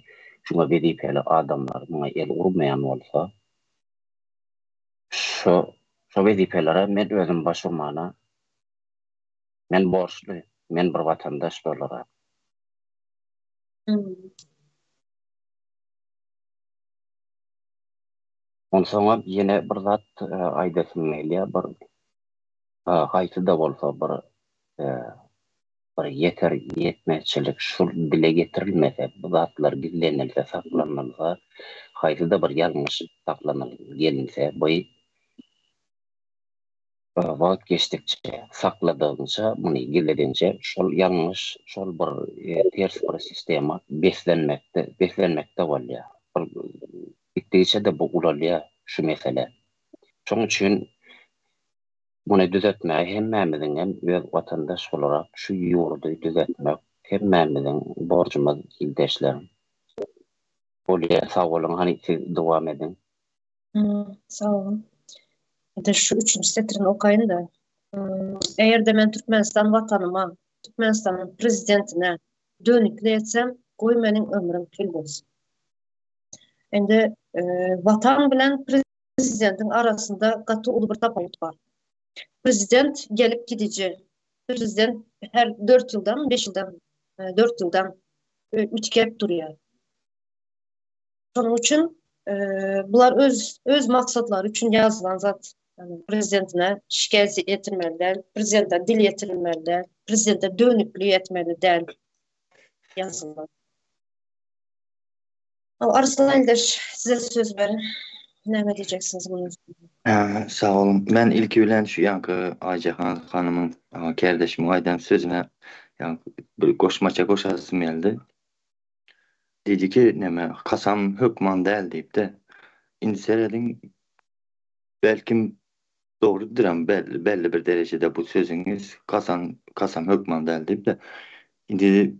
şuňa wezipeli adamlar muňa el urmaýan bolsa şo şo wezipelere men özüm baş urmana men borçly men bir watandaş bolarak. Onsoňam ýene bir zat aýdasym gelýär, bir haýsy-da bolsa bir bir ýeter ýetmezçilik şul dile getirilmese, bu zatlar gizlenilse, saklanylsa, haýsy-da bir ýalňyş saklanyl gelinse, bu Wagt geçdikçe, sakladygyňça, muny gizledigiňçe şol ýalňyş, şol bir ters bir sistema beslenmekde, beslenmekde bolýar. Ol gitdigiçe-de bu ulalýar şu mesele. Şonuň üçin muny düzetmäge hemmämiziň hem öz watandaş bolarak şu ýurdy düzetmek hemmämiziň borjumyz ildeşler. Bolýar sag boluň hany siz dowam ediň. Sag boluň. Indi şu üçünji setirini okaýyn-da. Eger-de men Türkmenistan Watanyma, Türkmenistanyň Prezidentine dönüklik etsem, goý meniň ömrüm kül bolsun. Indi Watan bilen Prezidentiň arasynda gaty uly bir tapawut bar. Prezident gelip gidiji. Prezident her 4 ýyldan, 5 ýyldan, 4 ýyldan üýtgäp durýar. Şonuň üçin bular öz öz maksatlary üçin ýazylan zat. Yani prezidentine şikayet etirmeli däl, prezidente dil ýetirmeli däl, prezidente dönüklik etmeli däl ýazylan. Arslan ildeş size söz berin. Näme diýjeksiňiz munuň üstünde? Sag boluň. Men ilki bilen şu ýaňky Aýjahan hanymyň kärdeşimiň aýdan sözüne ýaňky bir goşmaça goşasym geldi. Diýdi ki, neme, kasam hökman däl diýip-de. Indi serediň, belkim dogrudyram belli bir derejede bu sözüňiz, kasam, kasam hökman däl diýip-de. Indi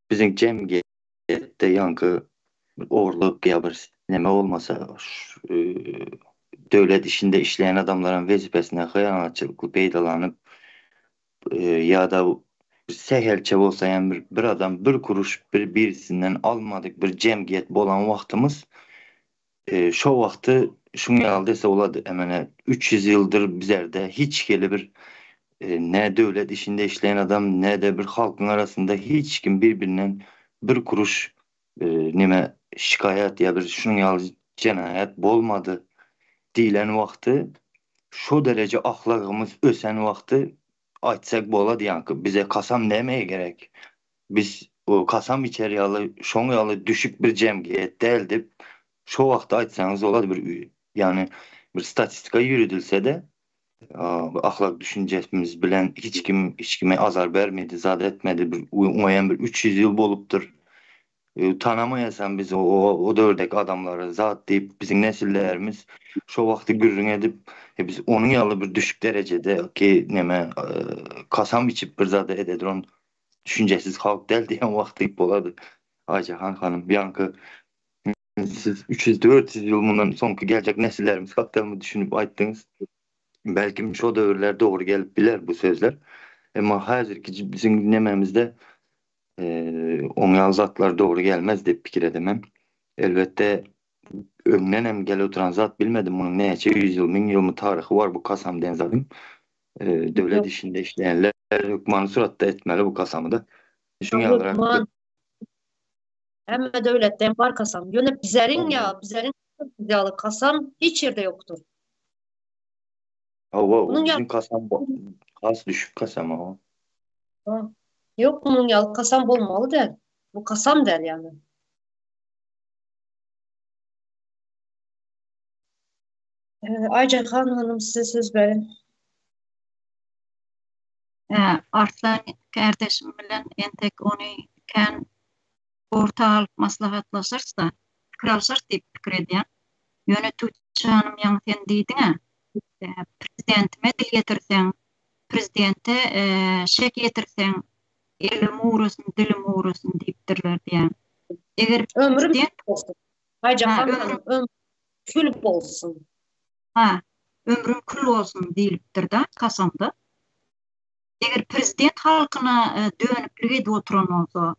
biziň jemgyýetde ýaňky bir ogurlyk ýa bir neme bolmasa, döwlet işinde işleýän adamlaram wezipesine hyýanatçylykly peýdalanyp, ýa-da sähelçe bolsa hem bir bir adam bir kuruş bir birisinden almadyk bir jemgyýet bolan wagtymyz şo wagty şuň ýaly dese bolady emene 300 ýyldyr bizerde hiç hili bir ne döwlet işinde işleýän adam ne-de bir halkyň arasynda hiç kim bir-birinden bir kuruş neme şikaýat ýa bir şunuň ýaly jenaýat bolmady diýlen wagty şo dereje ahlagymyz ösen wagty aýtsak bolady ýaňky bize kasam nämeye gerek biz kasam içer ýaly şoň ýaly düşük bir jemgyýet däl diýip şo wagty aýtsaňyz bolady bir ýany bir statistika ýüridilsede ahlak düşünjesimiz bilen hiç kim hiç kime azar bermedi, zat etmedi. Bir oňaýan bir 300 ýyl bolupdyr. E, tanamaýasam biz o, o döwürdeki adamlary zat diýip biziň nesillerimiz şo wagty gürrüň edip e, biz onuň ýaly bir düşük derejede ki neme e, kasam içip bir zada ededir on düşünjesiz halk däl diýen wagty bolady. Ayjahan hanym ýaňky Siz 300-400 ýyl mundan soňky geljek nesillerimiz hakda düşünip aýtdyňyz. Belkim şo döwürler dogry gelip biler bu sözler. Emma häzirki biziň nememizde oň ýaly zatlar dogry gelmez diýip pikir edemem. Elbetde öňden hem gelip oturan zat bilmedim munuň näçe ýüz ýyl, müň ýylmy taryhy bar bu kasam diýen zadyň. Döwlet işinde işleýänler hökmany suratda etmeli bu kasamy da. Şuň ýalyrak Hemme döwletde hem bar kasam. Ýöne bizeriň ýa bizeriň ýaly kasam hiç ýerde ýokdur. Hawa, o biziň kasam has düşük kasam o. Ýok, munuň ýaly kasam bolmaly däl. Bu kasam däl ýagny. Aýjahan hanym size söz berin. Arslan kärdeşim bilen entek ony kän orta alyp maslahatlaşarys-da, pikir alşarys diýip pikir edýän. Ýöne Tuçi hanym ýaňy sen diýdiň-ä, prezidentime dil ýetirseň, prezidente şek ýetirseň, elim gurasyn, dilim gurasyn diýipdirler diýýän. Eger Ömrüm kül bolsun. Aýjahan hanym, ömrüm kül bolsun. Ha, ömrüm kül bolsun diýlipdir-de kasamda. Eger prezident halkyna dönüklik edip oturan bolsa,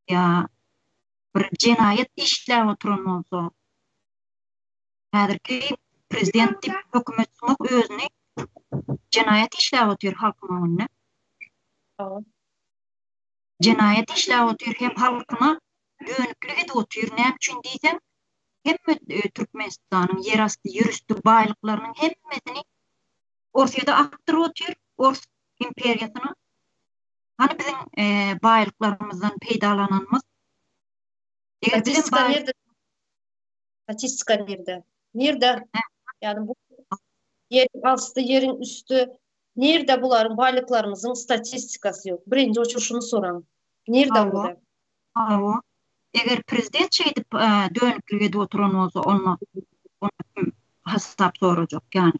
ýa bir jenaýat işläp oturan bolsa, häzirki prezident diýip hökümet sumak özüni jenaýat işläp otyr halkyň öňünde. Jenaýat işläp otyr hem halkyna dönüklik edip otyr. Näme üçin diýseň, hemme Türkmenistanyň ýerasty, ýerüsti baýlyklarynyň hemmesini Orsýede akdyryp otyr, ors imperiýasyna. Hany biziň baýlyklarymyzdan peýdalananymyz? Eger biziň Statistika nirde? Statistika nirde? Nirde? Ýagny bu ýeriň asty, ýeriň üsti nirde bularyň baýlyklarymyzyň statistikasy ýok. Birinji oçur şuny soraň. Nirde bu? Hawa. Eger prezident şeýdip dönüklik edip oturan bolsa, onda onda kim hasap sorajak ýany.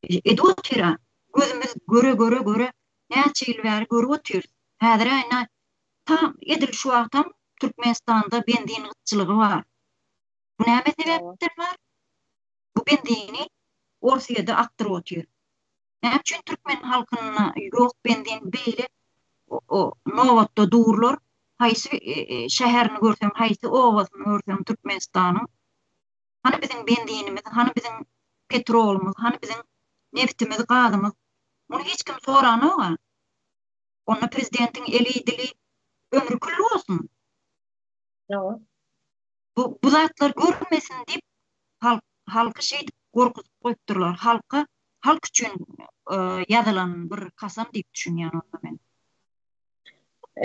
Edip otyr-a. Gözümiz göre-göre göre näçe ýyl bäri görüp otyrys. Häzir-ä ine tam edil şu wagtam Türkmenistanda benzin gytçylygy bar. Bu näme sebäpden bar? Bu benzini Orsýede akdyryp otyr. Näme üçin türkmen halkynda ýok benzin beýle nobatda durlar haýsy şäherini görseň haýsy obasyny görseň türkmenistanyň hany biziň benzinimiz hany biziň petrolymyz hany biziň nebitimiz gazymyz. Muny hiç kim soranok-a. Onda prezidentiň eli, dili, ömri kül bolsun. Ýa. Bu bu zatlar görmesin diýip halk halky şeýdip gorkuzyp goýupdyrlar. Halka halk üçin ýazylan bir kasam diýip düşünýän onda men.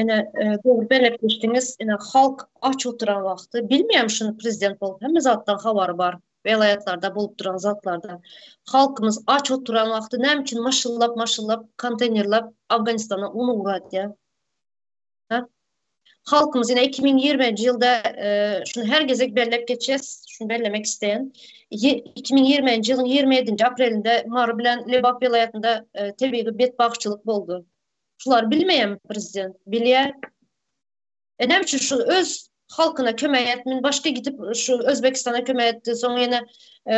Ine dogry belläp geçdiňiz. Ine halk aç oturan wagty bilmeýän şuny prezident bolup hemme zatdan habary bar. Welaýatlarda bolup duran zatlarda. Halkymyz aç oturan wagty näme üçin maşyllap maşyllap konteýnerlap Afganistana un ugradýar? Ha? Halkymyz ine 2020-nji ýylda şuny her gezek belläp geçýäs, şuny bellemek isleýän. 2020-nji ýylyň 27-nji aprelinde Mary bilen Lebap welaýatynda tebigy betbagtçylyk boldy. Şulary bilmeýärmi prezident? Bilýär. E näme üçin şu öz halkyna kömek etmin, başga gidip şu Özbekistana kömek etdi, soň ýene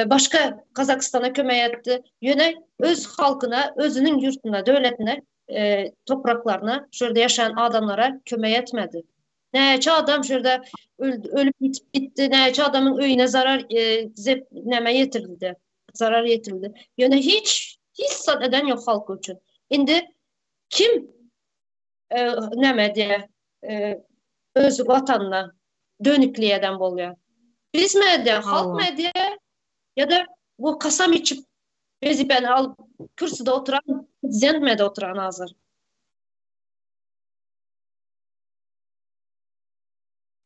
başga Gazagystana kömek etdi. Ýöne öz halkyna, özüniň ýurtuna, döwletine topraklaryna, şu ýerde ýaşaýan adamlara kömek etmedi. Näçe adam şu ýerde ölüp ýitip gitdi, näçe adamyň öýüne zarar zep näme ýetirildi, zarar ýetirildi. Ýöne hiç hiç zat eden ýok halky üçin. Indi kim näme diýe öz watanyna dönükli eden bolýar? Bizmi edýär, halkmy edýär ýa-da bu kasam içip Wezipäni alyp kürsüde oturan prezident mede oturan hazir.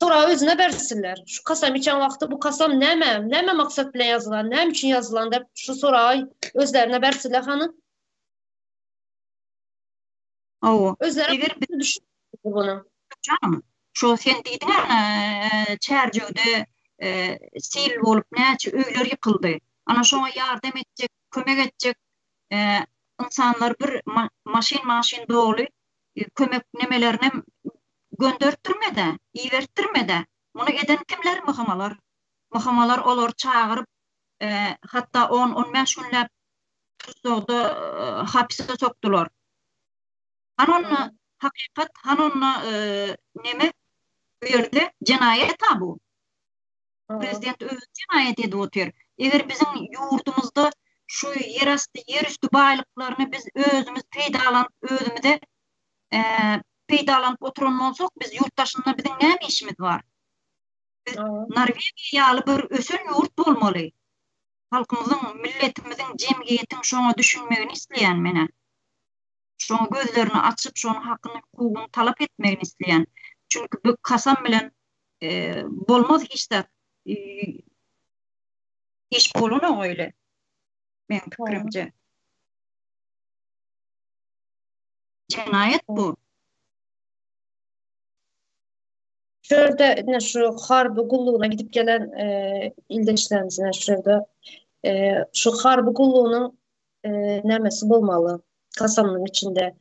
Soragy özüne bersinler. Şu kasam içen wagty bu kasam näme, näme maksat bilen ýazylan, näme üçin ýazylan diýip şu soragy özlerine bersinler hany. Hawa. Özleri Eger biz bunu. Janym, şo sen diýdiň ana Çärjewde sil bolup näçe öýler ýykyldy. Ana şoňa ýardam etjek, kömek etjek ynsanlar bir maşyn-maşyn doly kömek nemelerinem göndertdirmedä, ibertdirmedä. Muny eden kimler? Myhmalar. Myhmalar olary çagyryp, hatda on-on bäş günläp tussagda hapise sokdular. Hany onda hakykat, hany onda neme? Bu ýerde jenaýat-a bu. Prezident özi jenaýat edip otyr. Eger biziň ýurdumyzda şu ýerasty, ýerüsti baýlyklaryny biz özümiz peýdalanyp, özümize peýdalanyp oturan bolsak, biz ýurt daşynda biziň näme işimiz bar? Biz Norwegiýa ýaly bir ösen ýurt bolmaly. Halkymyzyň, milletimiziň, jemgyýetiň şoňa düşünmegini isleýän men-ä. Şoňa gözlerini açyp, şonuň hakyny, hukugyny talap etmegini isleýän. Çünki bu kasam bilen bolmaz hiç zat. Iş bolanok öýle. Meň pikirimce. Jenaýat bu. Şu ýerde ine şu harby gullugyna gidip gelen ildeşlerimiz ine şu ýerde şu harby gullugynyň nämesi bolmaly kasamynyň içinde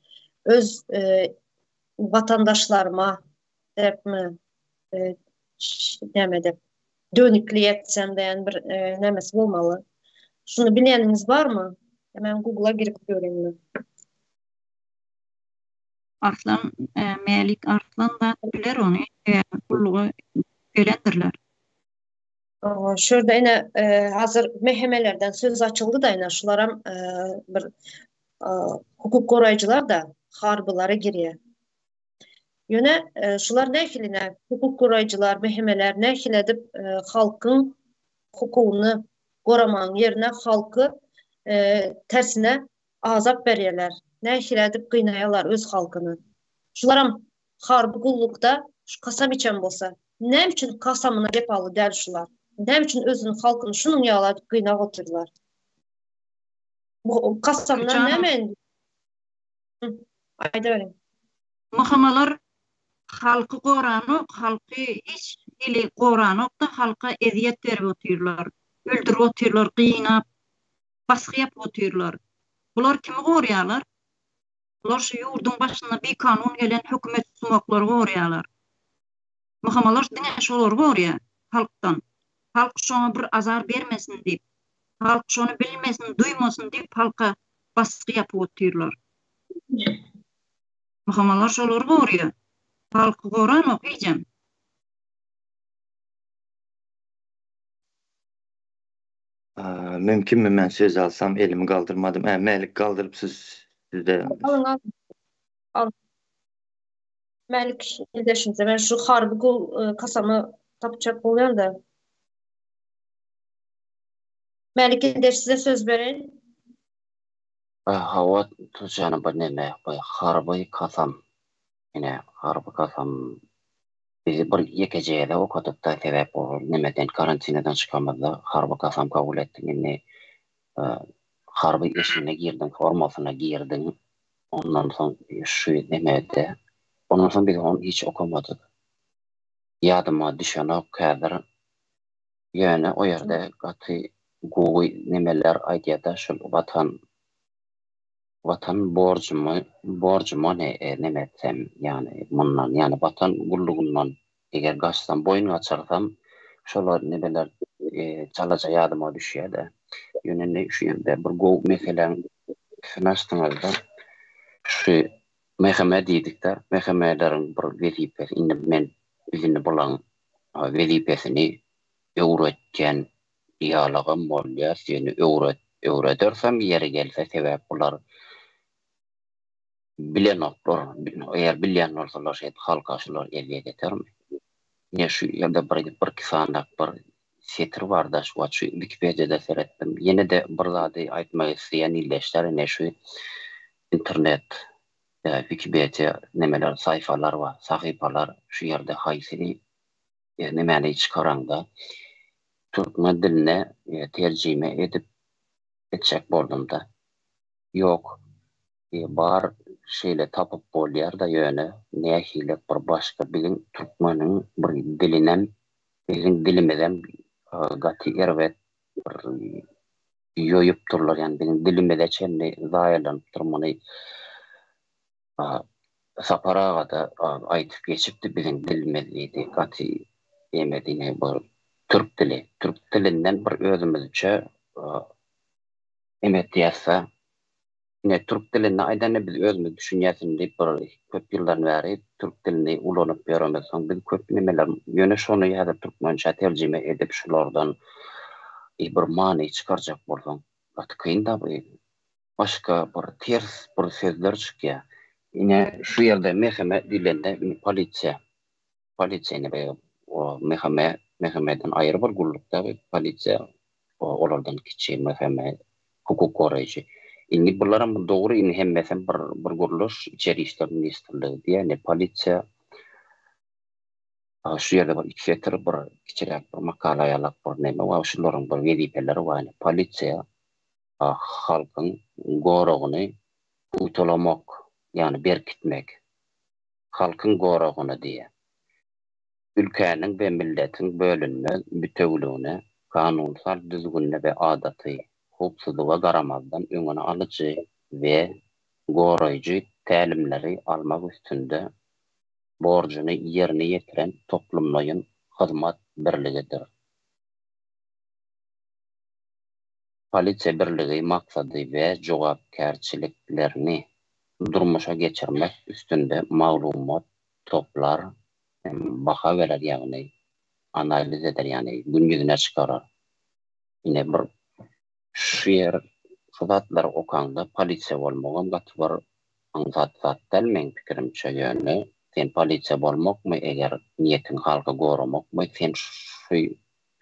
öz watandaşlaryma depmi näme dep dönükli etsem diýen bir nämesi bolmaly. Şuny bilýäniňiz barmy? Men Google-a girip göreyinmi? Arslan Mälik Arslan zat biler ony gulluga gelendirler. Şu ýerde ine hazir mehemelerden söz açyldy-da ine şularam bir hukuk goraýjylar-da harbylara girýär. Ýöne şular nähili ine hukuk goraýjylar, mehemeler nähili edip halkyň hukugyny goramagyň ýerine halky tersine azap berýärler. Nähili edip gynaýarlar öz halkyny. Şularam harby gullukda şu kasam içen bolsa, näme üçin kasamyna wepaly däl şular? Näme üçin özüniň halkyny şunuň ýaly edip gynap otyrlar? Bu kasamdan näme indi? Aýdaweriň. Myhmalar halky goranok, halky hiç hili goranok-da, halka ezýet berip otyrlar. Öldürip otyrlar, gynap, basgy ýapyp otyrlar. Bular kimi gorýarlar? Bular şu ýurduň başynda bikanun gelen hökümet sumaklary gorýarlar. Myhmalar diňe şolary gorýar halkdan. Halk şoňa bir azar bermesin diýip, halk şony bilmesin, duýmasyn diýip halka basgy ýapyp otyrlar. Myhmalar şolary gorýar. Halky goranok hijem. Mümkinmi men söz alsam elimi galdyrmadym. Ä Mälik galdyryp siz. Sizde. Alyň alyň. Al. Mälik ildeşimize men şu harby gul e, kasamy tapjak bolýan-da. Mälik ildeş size söz bereýin. Hawa Tuçany bir neme bu harby kasam. Ine harby kasam bizi bir ýekeje gezek okadypda sebäp o nemeden karantinadan çykamyzda harby kasam kabul etdiň indi harby eşigine girdiň formasyna girdiň ondan soň şu nemede ondan soň biz ony hiç okamadyk ýadyma düşenok häzir ýöne o ýerde gaty gowy nemeler aýdýada şul watan Watan borjumy borjuma ne neme etsem, ýagny mundan, ýagny Watan gullugyndan eger gaçsam, boýun gaçyrsam, şolar nemeler çalaja ýadyma düşýär-de. Ýöne indi şu ýerde bir gowy meseläň üstüni açdyňyz-da. Şu MHM diýdik-de, MHM-leriň bir wezipesi, indi men biz indi bulaň wezipesini öwretýän Dialogam bolýar seni öwret öwredersem ýeri gelse sebäp bular bilenoklar eger bilýän bolsalar şeýdip halka şular ezýet etermi ine şu ýerde bir birki sanak bir setir barda şu wagt şu wikipediýada seretdim ýenede bir zady aýtmak isleýän ildeşler ine şu internet wikipediýa nemeler saýfalar bar sahypalar şu ýerde haýsy Nemäni çykaraňda türkmen diline terjime edip etjek boldumda. Ýok, bar şeýle tapyp bolýarda ýöne nähili bir başga biziň türkmeniň bir dilinem biziň dilimizem gaty erbet bir ýoýup durlar ýani biziň dilimize çenli zaýalanypdyr muny Sapar aga-da aýdyp geçipdi, biziň dilimiz diýdi, gaty eme diýdi, bu türk dili. Türk dilinden bir özümizçe eme etýäs-de. Ine, türk dilinde aýdanda biz özümiz düşünýäs indi bir köp ýyldan bäri türk dilini ulanyp ýöremizsoň biz köp nemeler, ýöne şony häzir türkmençä terjime edip şulardan bir many çykarjak bolsaň gaty kyn-da bu. Başga bir ters bir sözler çykýar. Ine şu ýerde MHM diýlende indi polisiýa. Polisiýa indi bu MHM MHM-den aýry bir gulluk-da bu polisiýa olardan kiçi MHM hukuk goraýjy. Indi bularam dogry indi hemmesem bir bir gurluş içeri işler ministrligi diýýär indi polisiýa şu ýerde bir iki setir bir kiçiräk bir makala ýalak bir neme bar şularyň bir wezipeleri bar indi polisiýa halkyň goragyny pugtalamak, ýagny berkitmek, halkyň goragyny diýýär. Ülkäniň we milletiň bölünmez bitewüligine, kanunsal düzgünine we adaty howpsuzlyga garamazdan öňüni alyjy we goraýjy tälimleri almak üstünde borjuny ýerine ýetiren toplumlaýyn hyzmat birligidir. Polisiýa birligi maksady we jogapkärçiliklerini durmuşa geçirmek üstünde maglumat toplar hem baha berer, ýagny analiz eder, ýagny gün ýüzüne çykarar. Ine bir şu ýer şu zatlary okaňda polisiýa bolmagam gaty bir aňsat zat däl meň pikirimçe, ýöne sen polisiýa bolmakmy eger niýetiň halky goramakmy sen şu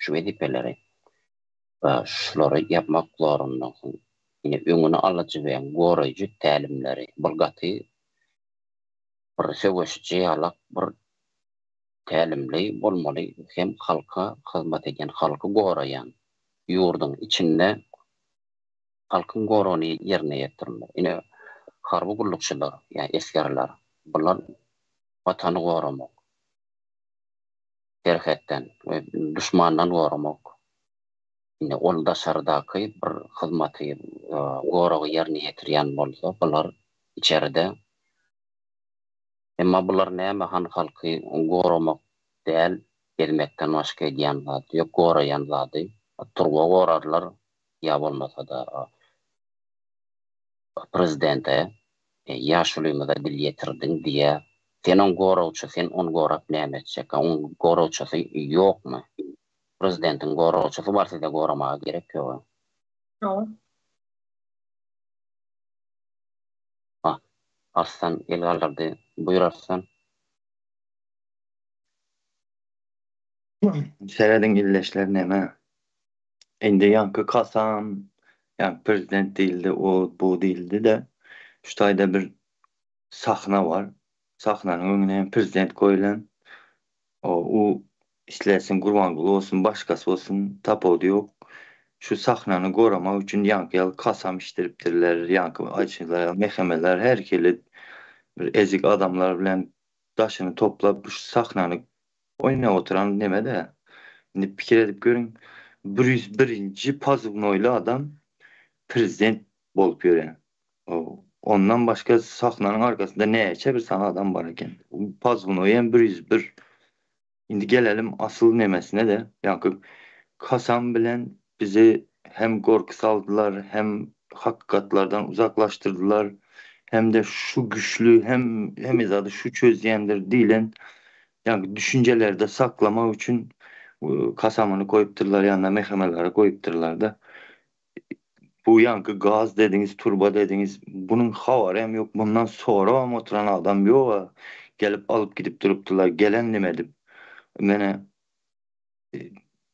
şu wezipeleri Şulary ýapmak zorundasyň. Ine, öňüni alyjy we goraýjy tälimleri. Bul gaty bir söweşiji ýalak bir tälimli bolmaly hem halka hyzmat edýän, halky goraýan ýurduň içinde halkyň goragyny ýerine ýetirmeli. Ine, harby gullukçylar ýa esgerler, bular Watany goramak, serhetden we duşmandan goramak, indi ol daşardaky bir hyzmaty, goragy ýerine ýetirýän bolsa, bular içeride. Emma bular näme han halky goramak däl, gezmekden başga edýän zady ýok, goraýan zady turba gorarlar ýa bolmasa-da Prezidente, ýaşulymyza dil ýetirdiň diýýä. Sen oň goragçy, sen ony gorap näme etjek? A oň goragçysy ýokmy? Prezidentiň goragçysy bar size goramaga gerek ýoga. Hawa. Arslan el galdyrdy. Buýur Arslan. Serediň illeşler neme. Indi ýaňky kasam, ýaňky prezident diýildi, o bu diýildi-de, şu taýda bir sahna bar. Sahnanyň öňüne hem prezident goýlan. O u islesin Gurbanguly bolsun, başgasy bolsun, tapawudy ýok. Şu sahnany goramak üçin ýaňky ýaly kasam içdiripdirler, ýaňky aýtşyňyzlar ýaly mehemeler her hili bir ezik adamlar bilen daşyny toplap şu sahnany oýnap oturan neme-dä. Indi pikir edip görüň, 101-nji pozywnoýly adam prezident bolup ýören. Ondan başga sahnanyň arkasynda näçe bir sany adam bar eken. Pozywnoýy hem 101. Indi gelelim asyl nemesine-de, ýaňky kasam bilen bizi hem gorky saldylar, hem hakykatlardan uzaklaşdyrdylar, hem-de şu güçli, hem hemme zady şu çözýändir diýlen ýaňky düşünjelerde saklamak üçin kasamyny goýupdyrlar, ýanyna mehemeleri goýupdyrlar-da. Bu ýaňky gaz dediňiz, turba dediňiz, bunuň habary hem ýok, bundan sorabam oturan adam ýog-a. Gelip alyp gidip durupdyrlar, gelen neme edip. Mene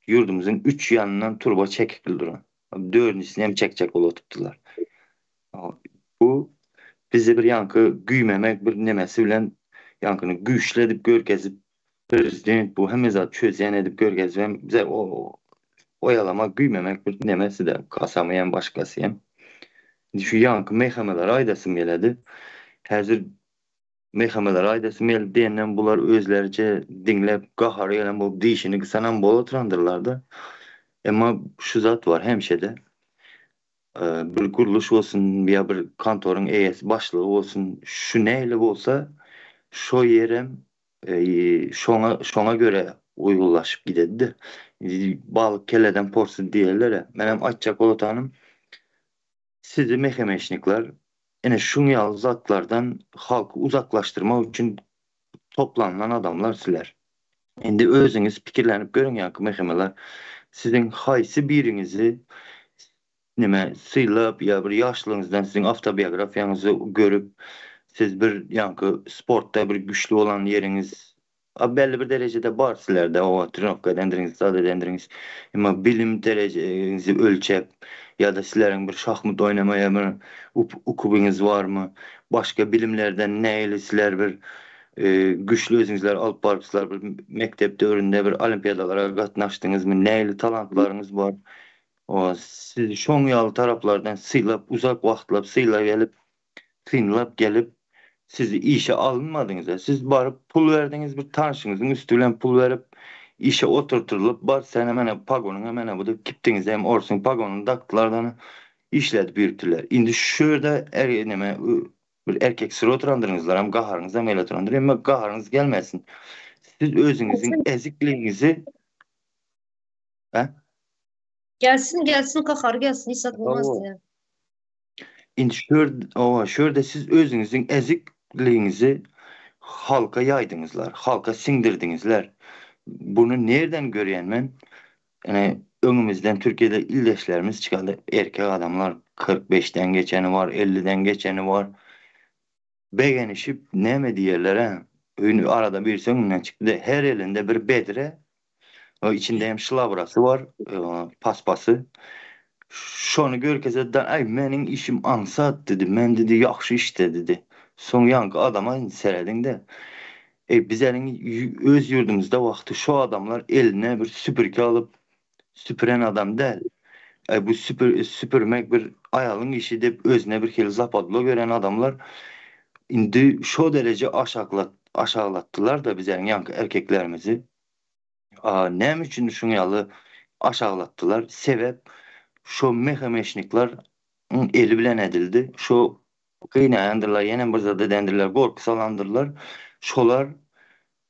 ýurdumyzyň üç ýanyndan turba çekikli duran. Dördünjisini hem çekjek bolup oturypdyrlar. Bu bizi bir ýaňky güýmemek bir nemesi bilen ýaňkyny güýçli edip görkezip prezident bu hemme zat çözýän edip görkezip hem bize o oýalamak güýmemek bir nemesi de kasamy hem başgasy hem. Şu ýaňky mehemeleri aýdasym geledi. Häzir Mehemeler aýdasym geldi diýenden bular özleriçe diňläp gahary gelen bolup dişini gysanam bolup oturandyrlarda. Emma şu zat bar hemişede bir gurluş bolsun ýa bir kontoryň eýesi başlygy bolsun şu nähili bolsa şo ýerem şoňa şoňa görä uýgunlaşyp gidedide. Balyk keleden porsy diýerler-ä. Menem aýtjak bolatanym Sizi mehemeşnikler ine şuň ýaly zatlardan halky uzaklaşdyrmak üçin toplanylan adamlar sizler. Indi özüňiz pikirlenip görüň ýaňky mehemeler siziň haýsy biriňizi neme sylap ýa bir ýaşlygyňyzdan siziň awtobiografiýaňyzy görüp siz bir ýaňky sportda bir güçli bolan ýeriňiz A belli bir derejede bar sizlerde owa trenowka edendiriňiz zat edendiriňiz emma bilim derejeňizi ölçäp ýa-da sizleriň bir şahmat oýnamaýa bir ukubyňyz barmy başga bilimlerden nähili sizler bir güçli özüňizleri alyp barypsyzlar bir mekdep döwründe bir olimpiadalara gatnaşdyňyzmy nähili talantlaryňyz bar owa sizi şoň ýaly taraplardan sylap uzak wagtlap sylap gelip synlap gelip siz işe alynmadyňyza siz baryp pul berdiňiz bir tanşyňyzyň üsti bilen pul berip işe oturtylyp bar sene mene pagonyňa mene bu diýip kipdiňiz hem orsuň pagonyny dakdylar işledip ýürüpdiler indi şu ýerde er neme bir erkek syr oturandyryňyzlar hem gaharyňyzam gelip oturandyr emma gaharyňyz gelmesin siz özüňiziň ezikligiňizi Hä? Gelsin gelsin gahary gelsin hiç zat bolmaz diýýär. Indi şu ýerde, owa, şu ýerde siz özüňiziň ezikligiňizi halka ýaýdyňyzlar, halka siňdirdiňizler. Buny nirden görýän men? Ine, öňümizden Türkiýede ildeşlerimiz çykaldy, erkek adamlar, 45-den geçeni bar, 50-den geçeni bar. Begenişip näme diýerler-ä? Öýüni arada birisi öňümden çykdy-da, her elinde bir bedre, içinde hem şlabrasy bar, paspasy. Şony görkezedi-de, Aý, meniň işim aňsat diýdi, men diýdi, ýagşy işde diýdi. Soň ýaňky adama indi serediň-de, Eý, bizeriň öz ýurdumyzda wagty şo adamlar eline bir süpürgi alyp, süpüren adam däl. Aý, bu süpür, süpürmek bir aýalyň işi diýip özüne bir hili zapadlo gören adamlar indi şo dereje aşaklat, aşaglatdylar-da bizeriň ýaňky erkeklerimizi. A näme üçin şuň ýaly aşaglatdylar? Sebäp şo mehemeşnikler eli bilen edildi. Şo gynaýandyrlar, ýenem bir zat edendirler, gorky salandyrlar. Şolar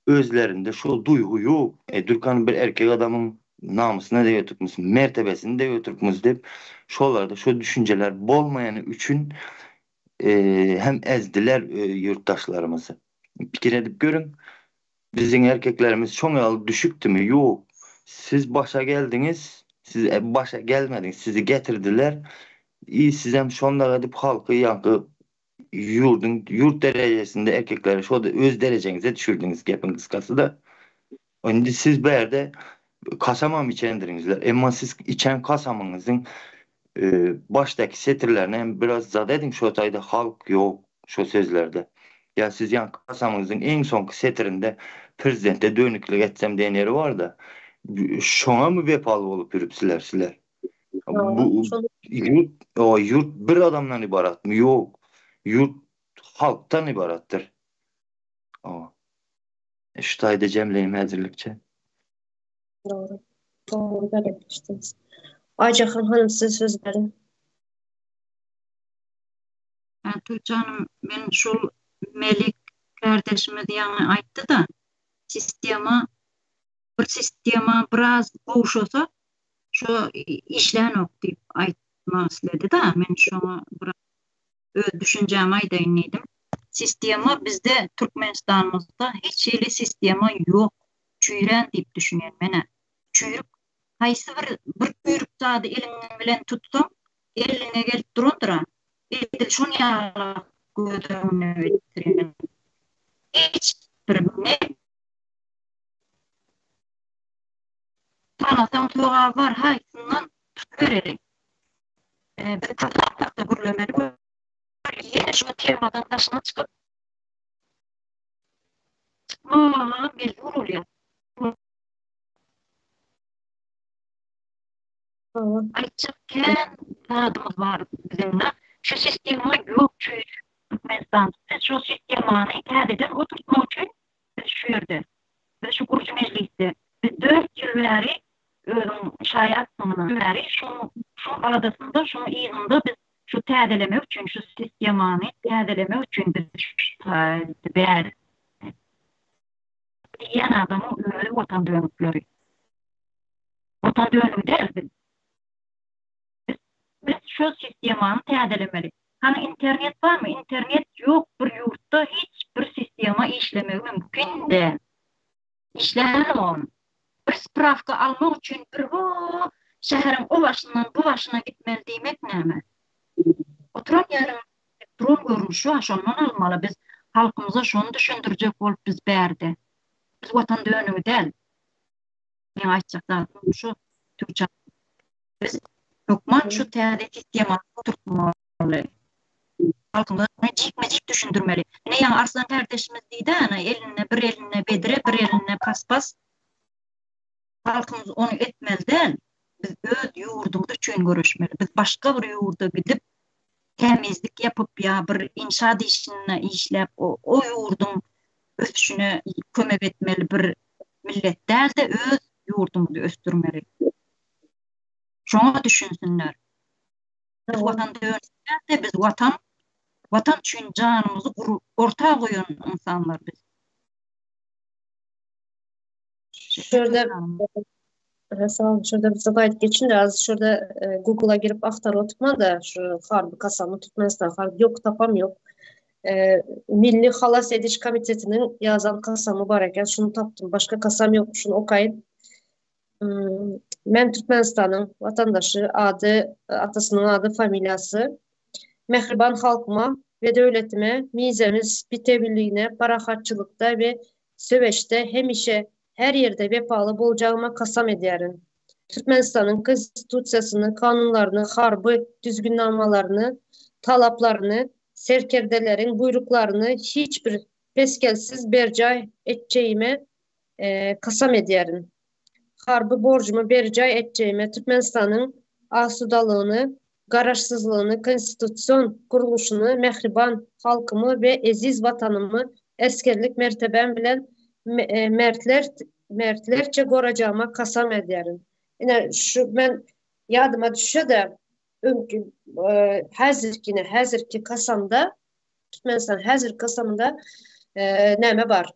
Özlerinde şol duýgy ýok. E, Dürkan bir erkek adamyň namysyna degip oturupmys, mertebesine degip oturupmys diýip, şolarda şo düşünjeler bolmaýany üçin hem ezdiler ýurtdaşlarymyzy. Pikir edip görüň, biziň erkeklerimiz şoň ýaly düşükdimi? Ýok. Siz başa geldiňiz, siz başa gelmediňiz, sizi getirdiler. I sizem şondak edip halky ýaňky. ýurduň ýurt derejesinde erkekleri şo öz derejeňize düşürdiňiz gepiň gysgasy-da. Indi siz bärde kasamam içendiriňizler. Emma siz içen kasamyňyzyň başdaky setirlerini hem biraz zat ediň şo taýda halk ýok şo sözlerde. Ýa siz ýaňky kasamyňyzyň iň soňky setirinde prezidente dönüklik etsem diýen ýeri barda. Şoňamy wepaly bolup ýürüpsiler sizler? Bu ýurt, ýurt bir adamdan ybaratmy? Ýok. Ýurt halkdan ybaratdyr. Şu taýda jemleýin häzirlikçe. Dogry. Dogry bellemişdiniz. Aýjahan hanym size söz berin. Tuğçe hanım men şol Melik kardeşimiz ýaňy aýtdy-da, sistema bir sistema biraz gowşasa şo işlänok diýip aýtmak isledi-da, men şoňa biraz öz düşünjämi aýdaýyn diýdim. Sistema bizde Türkmenistanymyzda hiç hili sistema ýok. Çüýrän diýip düşünýän menä. Çüýrük haýsy bir bir çüýrük zady eliň bilen tutsaň eliňe gelip durandyr-a. Edil şon ýaly göz öňüne getirýän. Hiç bir ne Tanasaň sogaby bar haýsyndan tutubereli. Biz kasam hakda gürlemeli we ýene şu temadan daşyna çykyp çykmaga mejbur bolýar. Aýtjak kän zadymyz bar biziň. Şu sistema ýok şu Türkmenistanda. Biz şu sistemany täzeden oturtmak üçin biz şu ýerde. Biz şu gurujy mejlisde. Biz dört ýyl bäri özüň şaýatsyň bäri şu şu aladasynda şuň yzynda biz şu täzelemek üçin şu sistemany täzelemek üçin biz şu bäri diýýän adamyň özi watan dönükleri. Watan dönügi däl biz. Biz biz şu sistemany täzelemeli. Hany internet barmy? Internet ýok bir ýurtda hiç bir sistema işlemegi mümkin däl. Işlänogam. Bir sprawka almak üçin bir ho şäheriň o başyndan bu başyna gitmeli diýmek näme? Oturan ýeriň elektron görnüşi bar şondan almaly biz halkymyza şony düşündirjek bolup biz bärde. Biz watan dönügi däl. Meň aýtjak zadym şu Tuğçe. Biz hökman şu täze sistemany oturtmaly. Halkymyza jikme-jik düşündirmeli. Ine ýaňy Arslan kardeşimiz diýdi ana elinde bir elinde bedre bir elinde paspas. Halkymyz ony etmeli däl. Biz öz ýurdumyz üçin göreşmeli. Biz başga bir ýurda gidip tämizlik ýapyp ýa bir inşaat işinde işläp o ýurduň ösüşine kömek etmeli bir millet däl-de öz ýurdumyzy ösdürmeli. Şoňa düşünsinler. Biz watan däl-de biz watan watan üçin janymyzy orta goýan ynsanlar biz. Şu ýerde Sag boluň. Şu ýerde bir zat aýdyp geçin-de, az şu ýerde Google-a girip agtaryp oturman-da, şu harby kasamy Türkmenistan harby ýok, tapam ýok. Milli halas ediş komitetiniň ýazan kasamy bar eken, şuny tapdym. Başga kasam ýok, şuny okaýyn. Men Türkmenistanyň watandaşy, ady, atasynyň ady, familiýasy. Mähriban halkyma we döwletime, mizemiz bitewiligine, parahatçylykda we söweşde hemişe her ýerde wepaly boljagyma kasam edýärin. Türkmenistanyň Konstitusiýasyny, kanunlaryny, harby düzgünnamalaryny, talaplaryny, serkerdeleriň buýruklaryny hiç bir pesgelsiz berjaý etjegime kasam edýärin. Harby borjumy berjaý etjegime, Türkmenistanyň asudalygyny, Garaşsyzlygyny, konstitusion gurluşyny, mähriban halkymy we eziz Watanymy esgerlik mertebäm bilen mertler mertlerçe gorajagyma kasam edýärin. Ine, şu men ýadyma düşse-de, öňki häzirki ine häzirki kasamda, Türkmenistan häzirki kasamynda näme bar?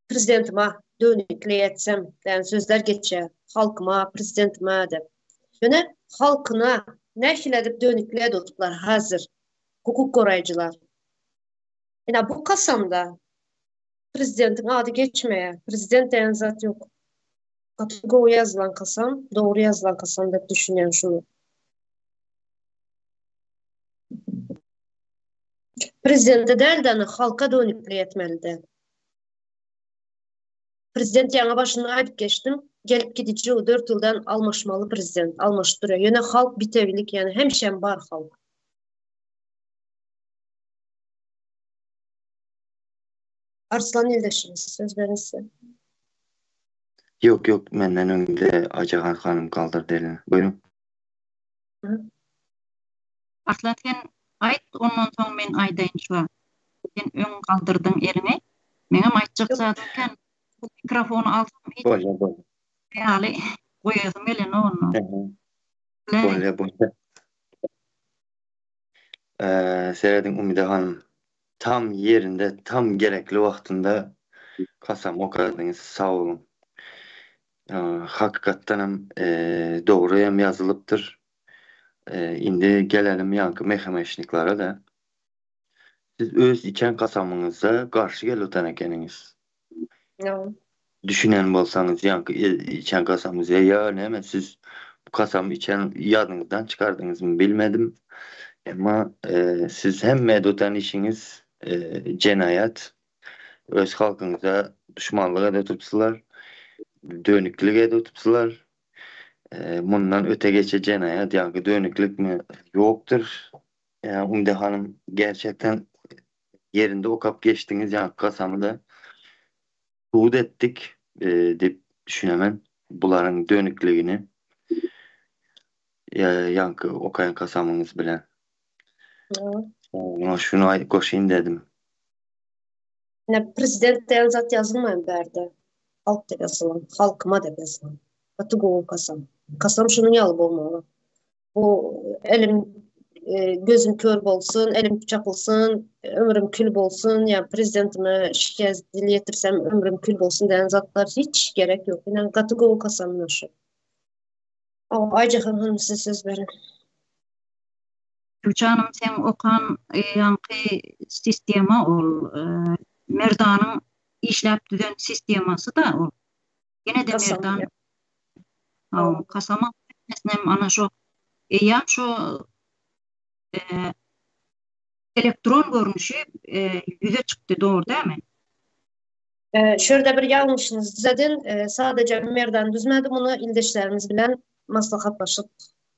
Prezidentima dönüklik etsem diýen sözler geçýär. Halkyma, prezidentime diýip. Ýöne halkyna nähili edip dönüklik edipler hazir hukuk goraýjylar. Ine bu kasamda prezidentiň ady geçmeýär. Prezident diýen zat ýok. Gaty gowy ýazylan kasam, dogry ýazylan kasam diýip düşünýän şuny. Prezidente däl-de, halka dönüklik etmeli däl. Prezident ýaňy başynda aýdyp geçdim, gelip gidiji o 4 ýyldan almaşmaly prezident, almaşyp durýar. Ýöne halk bitewilik, ýani hemişem bar halk. Arslan ildeşimiz, söz beriň size. Ýok, ýok, menden öňde Aýjahan hanym galdyrdy elini. Buýruň. Arslan sen aýt, ondan soň men aýdaýyn şu wagt. Sen öň galdyrdyň eliňi. Meňem aýtjak zadym kän. Bu mikrofony alsam hiç Bolýar, bolýar. ýaly goýasym gelenok onda. Bolýar, bolýar. Serediň Umyda hanym, tam ýerinde, tam gerekli wagtynda kasam okadyňyz, sag boluň. Hakykatdanam dogry hem ýazylypdyr. Indi gelelim ýaňky mehemeşniklara-da. Siz öz içen kasamyňyza garşy gelip otan ekeniňiz. Düşünen bolsaňyz ýaňky içen kasamyňyza ýa näme siz bu kasamy içen ýadyňyzdan çykardyňyzmy bilmedim. Emma siz hemme edip otan işiňiz jenaýat. Öz halkyňyza duşmanlyk edip oturypsylar. Dönüklik edip oturypsylar. Mundan öte geçe jenaýat ýaňky dönüklikmi ýokdur. Umyda hanym gerçekden ýerinde okap geçdiňiz ýaňky kasamy-da subut etdik diýip düşünemen bularyň dönükligini ýaňky okaýan kasamyňyz bilen. Muňa şuny aýdyp goşaýyn dedim. Ine prezident diýen zat ýazylmaýan bärde. Halk diýip ýazylan, halkyma diýip ýazylan. Gaty gowy kasam. Kasam şunuň ýaly bolmaly. Bu elim e, gözüm kör bolsun, elim çapylsyn, ömrüm kül bolsun, ýa prezidentime şikes dil ýetirsem ömrüm kül bolsun diýen zatlar hiç gerek ýok. Ine gaty gowy kasam mına şu. Aýjahan hanym size söz beriň. Güljanym seň okan ýaňky sistema ol Merdanyň işläp düzen sistemasy-da ol. Ýene-de Merdan Hawa, kasama hemmesinem ana şo eýýäm şo elektron görnüşi ýüze çykdy, dogry dälmi? Şu ýerde bir ýalňyşyňyzy düzedin. Sadece Merdan düzmedi muny, ildeşlerimiz bilen maslahatlaşyp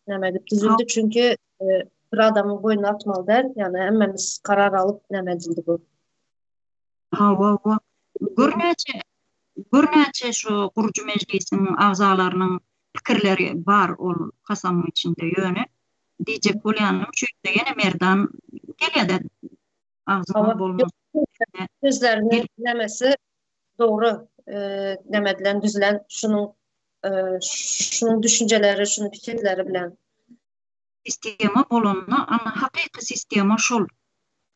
näme edip düzüldi. Çünki bir adamyň boýnuna atmaly däl. Ýagny hemmämiz karar alyp näme edildi bu. Hawa, hawa. Gör näçe, gör näçe şu gurujy mejlisiň agzalarynyň pikirleri bar ol kasamyň içinde. Ýöne diýjek bolýanym şu ýerde ýene Merdan gelýär-de agzyma bolmaz. Sözleriniň nämesi dogry näme edilen, düzülen şunuň şunuň düşünjeleri, şunuň pikirleri bilen. Sistema bolanda, ana hakyky sistema şol.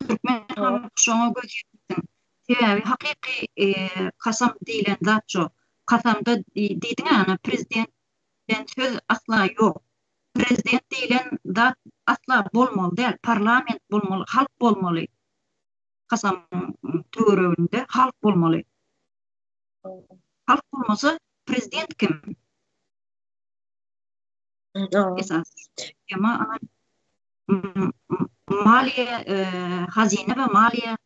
Türkmen halky şoňa göz ýetirsin. Sebäbi hakyky kasam diýlen zat şo. Kasamda diýdiň-ä ana prezident diýen söz asla ýok. Prezident diýlen zat asla bolmaly däl. Parlament bolmaly, halk bolmaly. Kasamyň töwereginde halk bolmaly. Halk bolmasa prezident kim? Esas. Tema maliýe hazyna we maliýe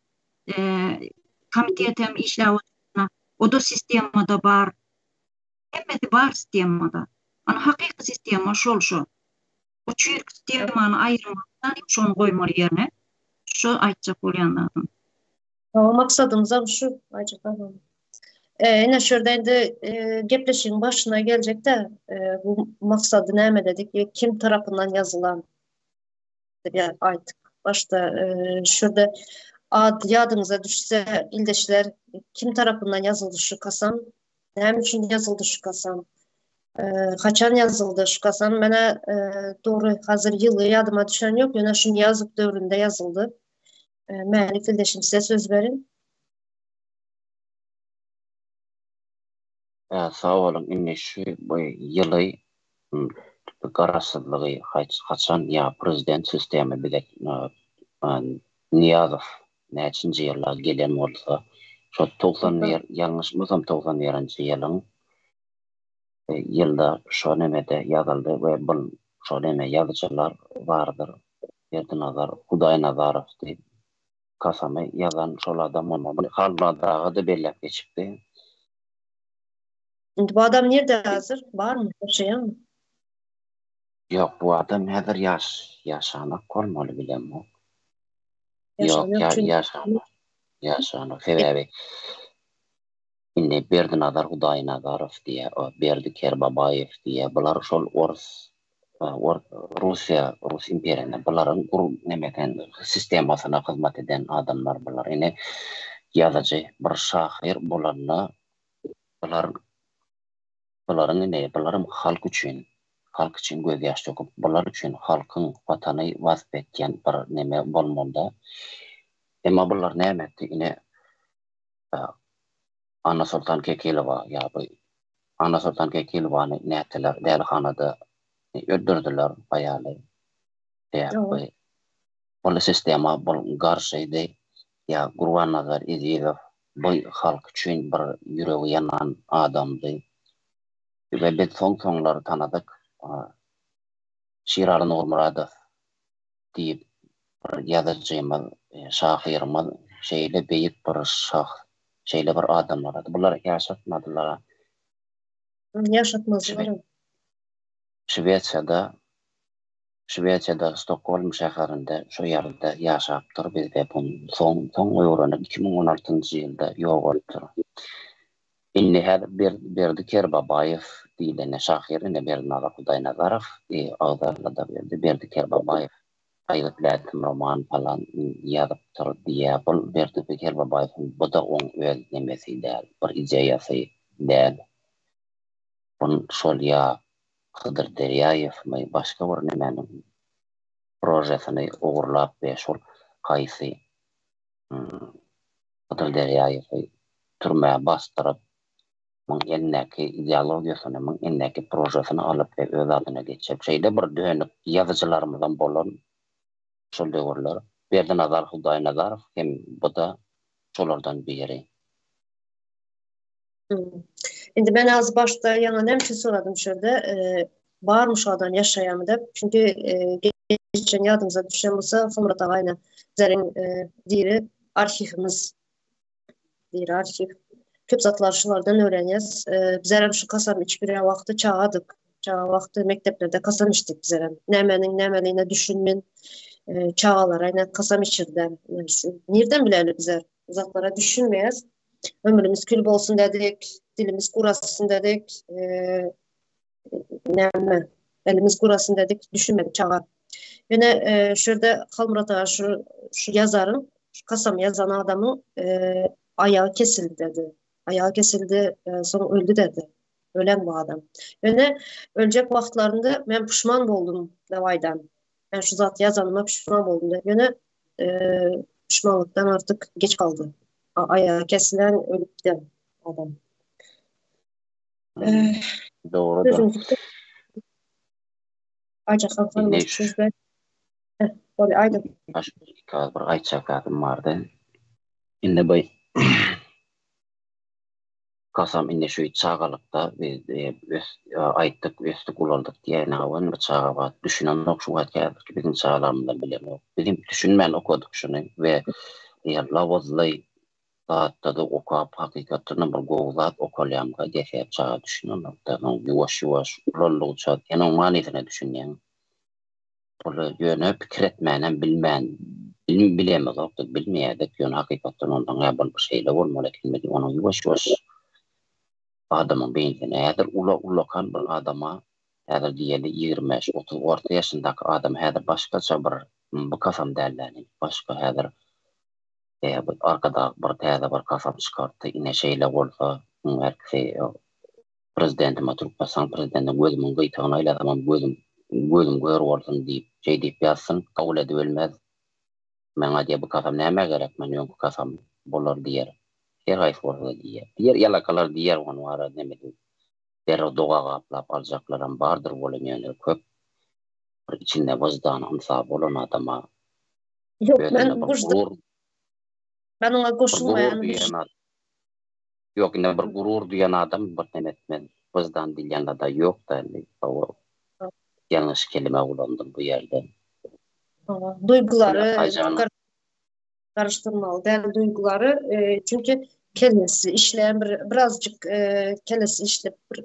komiteti hem işläp otyr. O-da sistemada bar. Hemmesi bar sistemada. Ana hakyky sistema şol şo. O çüýrük sistemany aýyrmakdan şony goýmaly ýerine. Şo aýtjak bolýan zadym. Hawa maksadymyzam şu Aýjat agam. Ine şu ýerde indi gepleşigiň başyna geljekde bu maksady näme dedik kim tarapyndan ýazylan diýip aýtdyk. Başda şu ýerde ad ýadyňyza düşse ildeşler kim tarapyndan ýazyldy şu kasam? Näme üçin ýazyldy şu kasam? Haçan ýazyldy şu kasam? Menä dogry hazir ýyly ýadyma düşen ýok, ýöne şu Nyýazow döwründe ýazyldy. Mälik ildeşim size söz berin. Sag boluň indi şu bu ýyly garaşsyzlygy haçan ýa prezident sistema bize Nyýazow näçinji ýylda gelen bolsa şo 91 ýalňyşmasam 91-nji ýylyň ýylda şo nemede ýazyldy we bul şo neme ýazyjylar bardyr Berdinazar Hudaýnazarow diýip. Kasamy ýazan şol adam bolmaly. Halmyrat aga-da belläp geçipdi. Indi bu adam nirde häzir? Barmy? Ýaşaýarmy? Ýok, bu adam häzir ýaş, ýaşanok bolmaly bilemok. Ýok, ýaşanok. Ýaşanok. Sebäbi indi Berdinazar Hudaýnazarow diýýär, o Berdi Kerbabaýew diýýär. Bular şol orus Russiýa, Rus imperiýasynda bularyň gur nemeden sistemasyna hyzmat eden adamlar bular. Ine ýazyjy bir şahyr bolanda bular bularyň ine bularam halk üçin halk üçin göz ýaş döküp bular üçin halkyň watany wasp etýän bir neme bolmalyda. Emma bular näme etdi ine Annasoltan Kekilowa ýa bu Annasoltan Kekilowany nätdiler dälihanada öldürdiler aýaly sebäpli bul sistema bul garşydy ýa Gurbannazar Ezizow bu halk üçin bir ýüregi ýanan adamdy we biz soň soňlar tanadyk Şiraly Nurmyradow diýip bir ýazyjymyz, şahyrymyz şeýle beýik bir şahs, şeýle bir adamlar. Bular ýaşatmadylar. Ýaşatmazlar. Şwesiýada Şwesiýada Stokgolm şäherinde şo ýerde ýaşapdyr bizde bu soň soň öwrenip 2016-njy ýylda ýogalypdyr. Indi häzir Berdi Kerbabaýew diýleni şahyr ine Berdinazar Hudaýnazarow agzalada berdi Berdi Kerbabaýew aýgyt lätim roman palan ýazypdyr diýýä bul Berdi Kerbabaýewiň buda oň öz nemesi däl bir ideýasy däl bun şol ýa Hydyr Derýaýewmi başga bir nemäniň prožesini ogurlap we şol haýsy Hydyr Derýaýewi türmä basdyryp, muň elindäki ideologiýasyny, muň elindäki prožesini alyp we öz adyna geçirip, şeýle bir dönük ýazyjylarymyzam bolan şol döwürler. Berdinazar Hudaýnazarow hem bu-da şolardan biri. Indi men az başda ýaňa näme üçin soradym şu ýerde, barmy şu adam ýaşaýarmy dep. Çünki geçen ýadyňyza düşen bolsa Halmyrat aga ýene bizleriň diri arhiwimiz diri arhiw. Köp zatlary şulardan öwrenýäs. Bizlerem şu kasam içip ýören wagty çagadyk. Çaga wagty mekdeplerde kasam içdik bizlerem. Nämäniň nämeligine düşünmen çagalara ýene kasam içirdiler. Nirden bileli bizler? Zatlara düşünmeýäs. Ömrümiz kül bolsun dedik, dilimiz gurasyn dedik, näme, elimiz gurasyn dedik, düşünmedik çaga. Ýöne e, şu ýerde Halmyrat aga şu şu ýazaryň, şu kasam ýazan adamyň e, aýagy kesildi dedi. Aýagy kesildi, e, soň öldi dedi. Ölen bu adam. Ýöne öljek wagtlarynda men puşman boldum dep aýdan. Men şu zat ýazanyma puşman boldum dep. Ýöne e, puşmanlykdan artyk geç galdy. Aýagy kesilen ölüp giden adam. Hmm. Dogrudyr. Aýjahan hanym sizde. Bolýar, aýdyň. Başga bir aýtjak zadym bardy. Indi bu kasam indi şu çagalykda biz e, ös, e, aýtdyk, ösdük, ulaldyk diýen awan bir çaga wagt düşünemok şu wagt häzirki biziň çagalarymyzam bilenok. Biz hem düşünmän okadyk şuny we e, lawazly zatda-da okap hakykatdanam bir gowy zat okalýamyka diýse çaga düşünenok-da soň ýuwaş-ýuwaş ulaldygyça sen oň manysyna düşünýäň. Ol ýöne pikir etmänem bilmän bilemizokdyk, bilmeýärdik, ýöne hakykatdan ondan ýa bul şeýle bolmaly ekenmi diýip onuň ýuwaş-ýuwaş adamyň beýnisine häzir ula ullakan bir adama häzir diýeli 25, 30 orta ýaşyndaky adam häzir başgaça bir bu kasam däl-dä başga häzir bu Arkadag bir täze bir kasam çykartdy ine şeýle bolsa iň bärkisi prezidentime Türkmenistan prezidentine gözümiň gyýtagyny aýlasamam gözüm gözüm kör bolsun diýip şeý diýip ýazsyn kabul edibilmez maňa diýer bu kasam nämä gerek men öňki kasam bolar diýer her haýsy bolsa-da diýer diýer ýalakalar diýer ony wara neme diýip derrew doga gaplap aljaklaram bardyr welin ýöne köp bir içinde wyždany ynsaby bolan adama Ýok men wyždan men oňa goşulmaýan Ýok indi bir gurur duýan adam bir neme etmez. Wyždan diýilýän zada ýok-da indi. Ýalňyş kelime ulandym bu ýerde. Duýgulary. Garyşdyrmaly däl duýgulary, çünki kellesi işleýän bir birazjyk kellesi işlep bir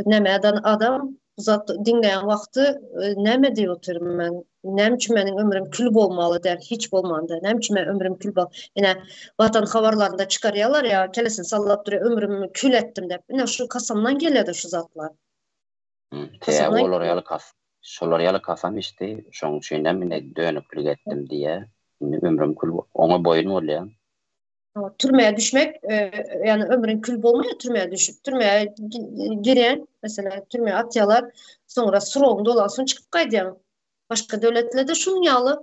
nämäden adam bu zat diňleýän wagty näme diýip otyryn men? Näme üçin meniň ömrüm kül bolmaly däl, hiç bolmanda? Näme üçin men ömrüm kül bol? Ine, Watan habarlarynda çykarýarlar ýa, kellesini sallap durýar, ömrümi kül etdim diýip. Ine, şu kasamdan gelýär-de şu zatlar. Sebäbi olar ýaly kas, şolar ýaly kasam içdi, şonuň üçin hem ine dönüklik etdim diýýär. Indi ömrüm kül, oňa boýun bolýar. Türmä düşmek, ýagny ömrüň kül bolmaýar türmä düşüp. Türmä girýän, meselem, türmä atýarlar, soňra srogyň dolansoň çykyp gaýdýaň. Başga döwletlerde şunuň ýaly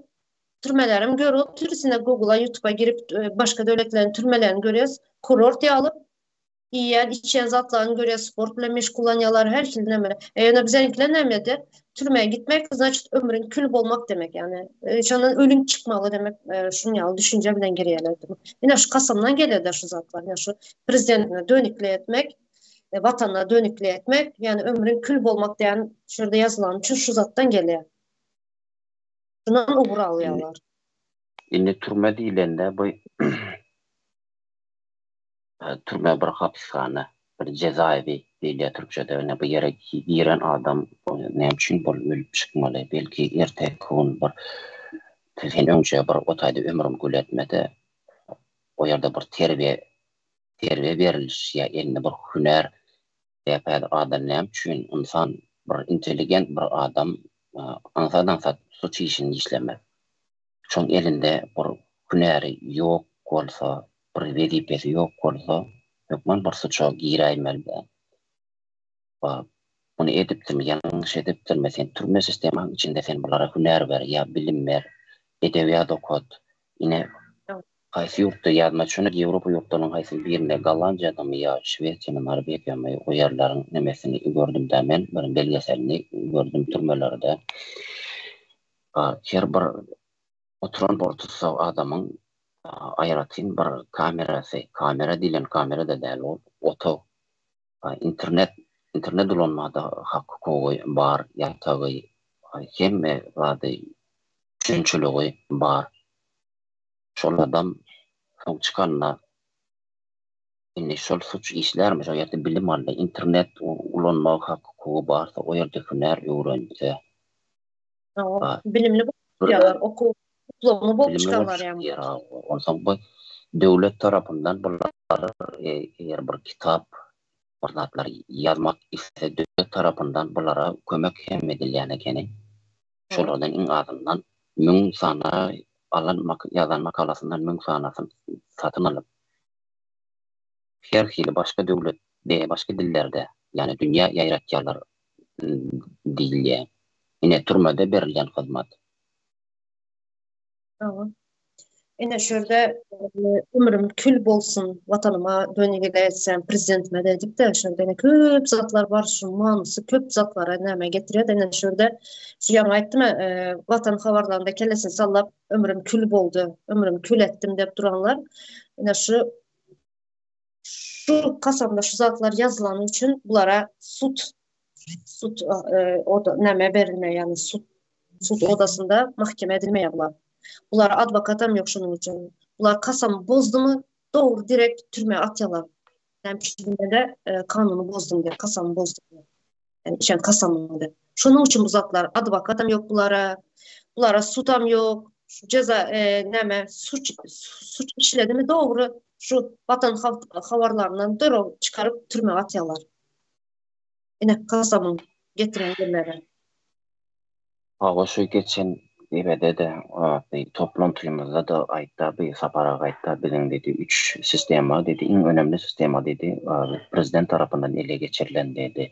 türmelerem görüp otyrys, ine Google-a, YouTube-a girip başga döwletleriň türmelerini görýäs, kurort ýaly. Iýýän, içýän zatlaryny görýär, sport bilen meşgullanýarlar, her hili nämeler. E, ýöne biziňkiler näme edýär? Türmä gitmek, значит, ömrüň kül bolmak demek, ýagny e, şondan ölüň çykmaly demek, e, şuň ýaly düşünje bilen girýärler. Ine şu kasamdan gelýär-de şu zatlar. Ine şu prezidentine dönükli etmek, e, watanyna dönükli etmek, ýagny ömrüň kül bolmak diýen şu ýerde ýazylan üçin şu zatdan gelýär. Şundan ugur alýarlar. Indi türme diýlende bu Türme bir hapishana, bir jezaewi diýilýär türkçede. Ine bu ýere giren adam näme üçin bol ölüp çykmaly? Belki erteki gün bir sen öňçe bir o taýda ömrüňi gül etmede o ýerde bir terbiýe terbiýe beriliş ýa elinde bir hünär Sebäbi adam näme üçin ynsan bir intelligent bir adam aňsat-aňsat suç işini işlemez. Şoň elinde bir hünäri ýok bolsa, bir wezipesi ýok bolsa, hökman bir suça giräýmeli däl. Muny edipdirmi, ýalňyş edipdirmi, sen türme sistemaň içinde sen bulara hünär ber ýa bilim ber, edebiýat okat. Ine, haýsy ýurtda ýadyma düşenok, Ýewropa ýurtlarynyň haýsy birinde, Gollandiýadamy ýa Şwesiýamy, Norwegiýamy, o ýerleriň nemesini gördüm-dä men, bir belgeselini gördüm türmelerde. Her bir oturan bir tussag adamyň aýratyn bir kamerasy, kamera diýlen kamera-da däl ol, otag, internet, internet ulanmada hak-hukugy bar, ýatagy, hemme zady, üpjünçiligi bar. Şol adam soň çykanda indi şol suç işlärmi, şol ýerde bilim aldy, internet ulanmaga hak-hukugy barsa, o ýerde hünär öwrense, Bilimli bolýarlar, okuw diplomy bolup çykarlar ýa. Onsoň bu döwlet tarapyndan bular eger bir kitap bir zatlar ýazmak islese döwlet tarapyndan bulara kömek hem edilýän ekeni. Şolardan iň azyndan 1000 sany alan ýazan makalasyndan 1000 sanasyny satyn alyp her hili başga döwlet de başga dillerde ýagny dünýä ýaýratýarlar diýilýär. Ine türmede berilýän hyzmat. Hawa. Ine şu ýerde ömrüm kül bolsun watanyma dönüp etsem prezidentime diýdik-de şu ýerde ine köp zatlar bar şu manysy köp zatlara näme getirýär ine şu ýerde şu ýaňy aýtdym watan habarlarynda kellesini sallap ömrüm kül boldy ömrüm kül etdim diýip duranlar ine şu Şu kasamda şu zatlar ýazylany üçin bulara sud sud e, oda näme berilmeýär, ýagny sud sud odasynda mahkeme edilmeýär bular. Bulara adwokatam ýok şonuň üçin. Bular kasam bozdumy, dogry direkt türmä atýarlar. Näme üçin diýende, e, kanuny bozdum diýip, kasamy bozdum diýip. Ýagny içen kasamyň diýip. Şonuň üçin bu zatlar adwokatam ýok bulara. Bulara sudam ýok. Şu jeza e, näme suç suç işledimi dogry şu watan habarlaryndan derrew çykaryp türmä atýarlar. Ine kasamyň getiren ýerleri. Hawa şu geçen ebede-de toplan toýumyzda-da aýtda bi Sapar aga aýtda biziň diýdi üç sistema diýdi iň önemli sistema diýdi prezident tarapyndan ele geçirilen diýdi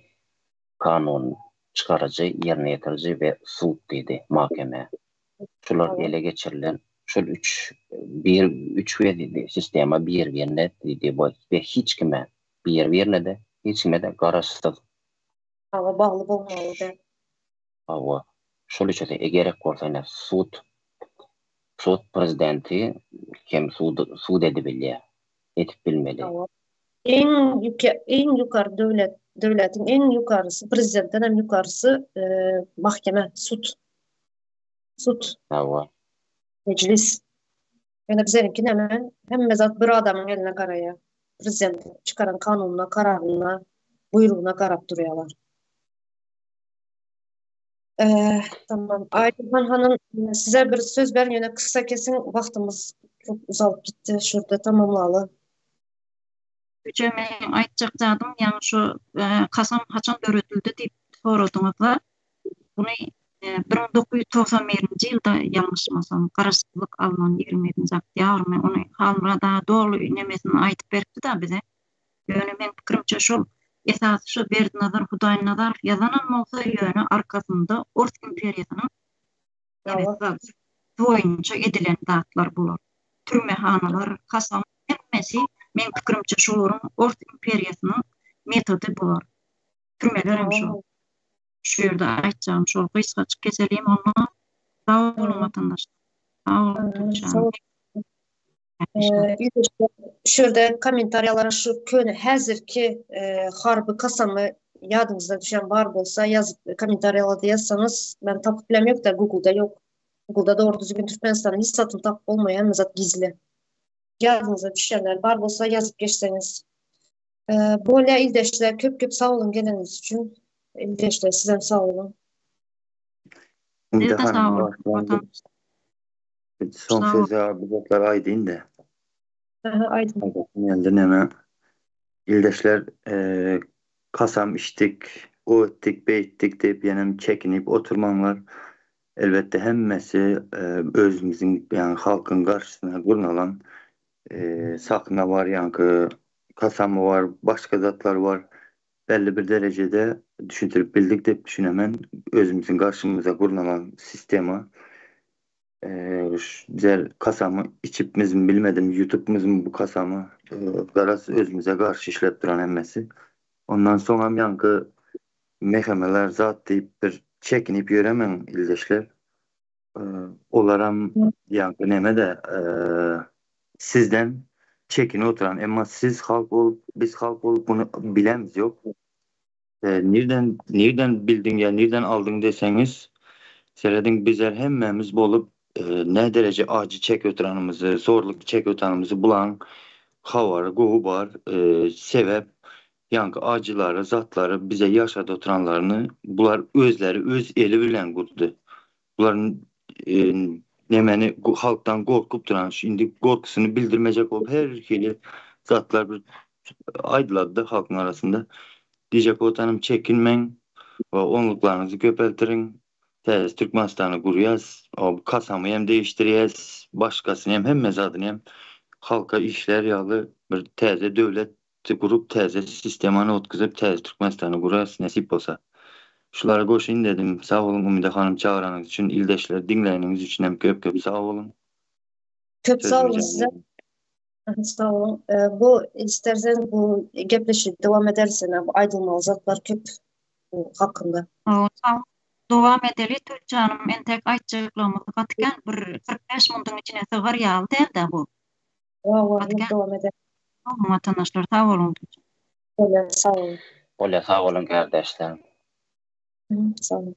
kanun çykaryjy ýerine ýetiriji we sud diýdi mahkeme şular ele geçirilen şol üç bir üç sistema bir birine diýdi we hiç kime bir birine-de hiç kime-de garaşsyz. Hawa bagly bolmaly däl. Hawa, şol üçüsi e gerek bolsa ine sud sud prezidenti hem sud sud edibilýär. Edip bilmeli. Hawa. Iň ýuka iň ýukary döwlet döwletiň iň ýukarysy prezidentden hem ýukarysy e, mahkeme sud. Sud. Hawa. Mejlis. Ýöne bizeniňki näme? Hemme zat bir adamyň eline garaýar. Prezident çykaran kanunyna, kararyna, buýrugyna garap durýarlar. Tamam. Aýdylhan hanym, size bir söz berin, ýöne kyssa kesiň, wagtymyz çok uzalyp gitdi. Şurada tamamlaly. Üçe meniň aýtjak zadym, ýaňy şu kasam haçan döredildi diýip soradyňyzda, buny 1991-nji ýylda ýalňyşmasam, garaşsyzlyk alnan 27-nji oktýabrmy, ony Halmyrat aga doly nemesini aýdyp beripdi-da bize. Ýöne meň pikirimçe şol esasy şu Berdinazar Hudaýnazarow ýazanam bolsa, ýöne arkasynda Ors imperiýasynyň boýunça edilen zatlar bular. Türmehanalar, kasam hemmesi meň pikirimçe şolaryň Ors imperiýasynyň metody bular. Türmelerem şol. Şu ýerde aýtjagym şol gysgajyk keselim onda. Sag boluň watandaşlar. Sag boluň Türkçäm. Şu ýerde kommentariýalara şu köne häzirki harby kasamy ýadyňyzda düşen bar bolsa ýazyp kommentariýalarda ýazsaňyz men tapyp bilem ýok-da Google-da ýok. Google-da dogry düzgün Türkmenistanyň hiç zadyny tapyp bolmaýar, hemme zat gizli. Ýadyňyza düşenler bar bolsa ýazyp geçseňiz. Bolýa ildeşler köp köp sag boluň geleniňiz üçin. Ildeşler sizem sag boluň. Indi hanym Soň sözi bir zatlar aýdyn-da. Aha, aýdyň. Indi näme? Ildeşler, kasam içdik, o etdik, beýtdik diýip ýenem çekinip oturmaňlar. Elbetde hemmesi özümiziň, ýagny halkyň garşysyna gurnalan sahna bar, ýaňky kasamy bar, başga zatlar bar. Belli bir derejede düşündirip bildik diýip düşünemen. Özümiziň garşymyza gurnalan sistema. Bizler kasamy içipmizmi bilmedim, ýutupmyzmy bu kasamy. Garaz özümize garşy işläp duran hemmesi. Ondan soňam ýaňky mehemeler zat diýip bir çekinip ýöremäň ildeşler. Olaram ýaňky neme-de sizden çekinip oturan. Emma siz halk bolup, biz halk bolup muny bilemiz ýok. Nirden nirden bildiň ýa nirden aldyň deseňiz, serediň bizler hemmämiz bolup nä dereje ajy çekip oturanymyzy, zorluk çekip oturanymyzy bulaň habary gowy bar. Sebäp ýaňky ajylary, zatlary bize ýaşadyp oturanlaryny bular özleri öz eli bilen gurdy. Bular nemeni halkdan gorkup duran, indi gorkusyny bildirmejek bolup her hili zatlar bir aýdylady-da halkyň arasynda. Diýjek bolsanym çekinmäň we onluklaryňyzy köpeltiriň. Täze Türkmenistany gurýas. O kasamy hem değişdirýäs, başgasyny hem hemme zadyny hem halka işlär ýaly bir täze döwlet gurup täze sistemany otkuzyp täze Türkmenistany gurarys nesip bolsa. Şulara goşaýyn dedim. Sag boluň Umyda hanym çagyranyňyz üçin ildeşler diňläniňiz üçin hem köp köp sag boluň. Köp sag boluň size. Sag boluň. Bu istersen bu gepleşigi dowam ederis ýene bu aýdylmaly zatlar köp bu hakynda. Sag dowam edeli Türkjanym entek aýtjaklygymyz gaty kän bir 45 munduň içine sygar ýaly dälda bu. Hawa, dowam eder. Sag boluň watandaşlar, sag boluň. Bolýar, sag boluň. Bolýar, sag boluň kärdeşler. Sag boluň.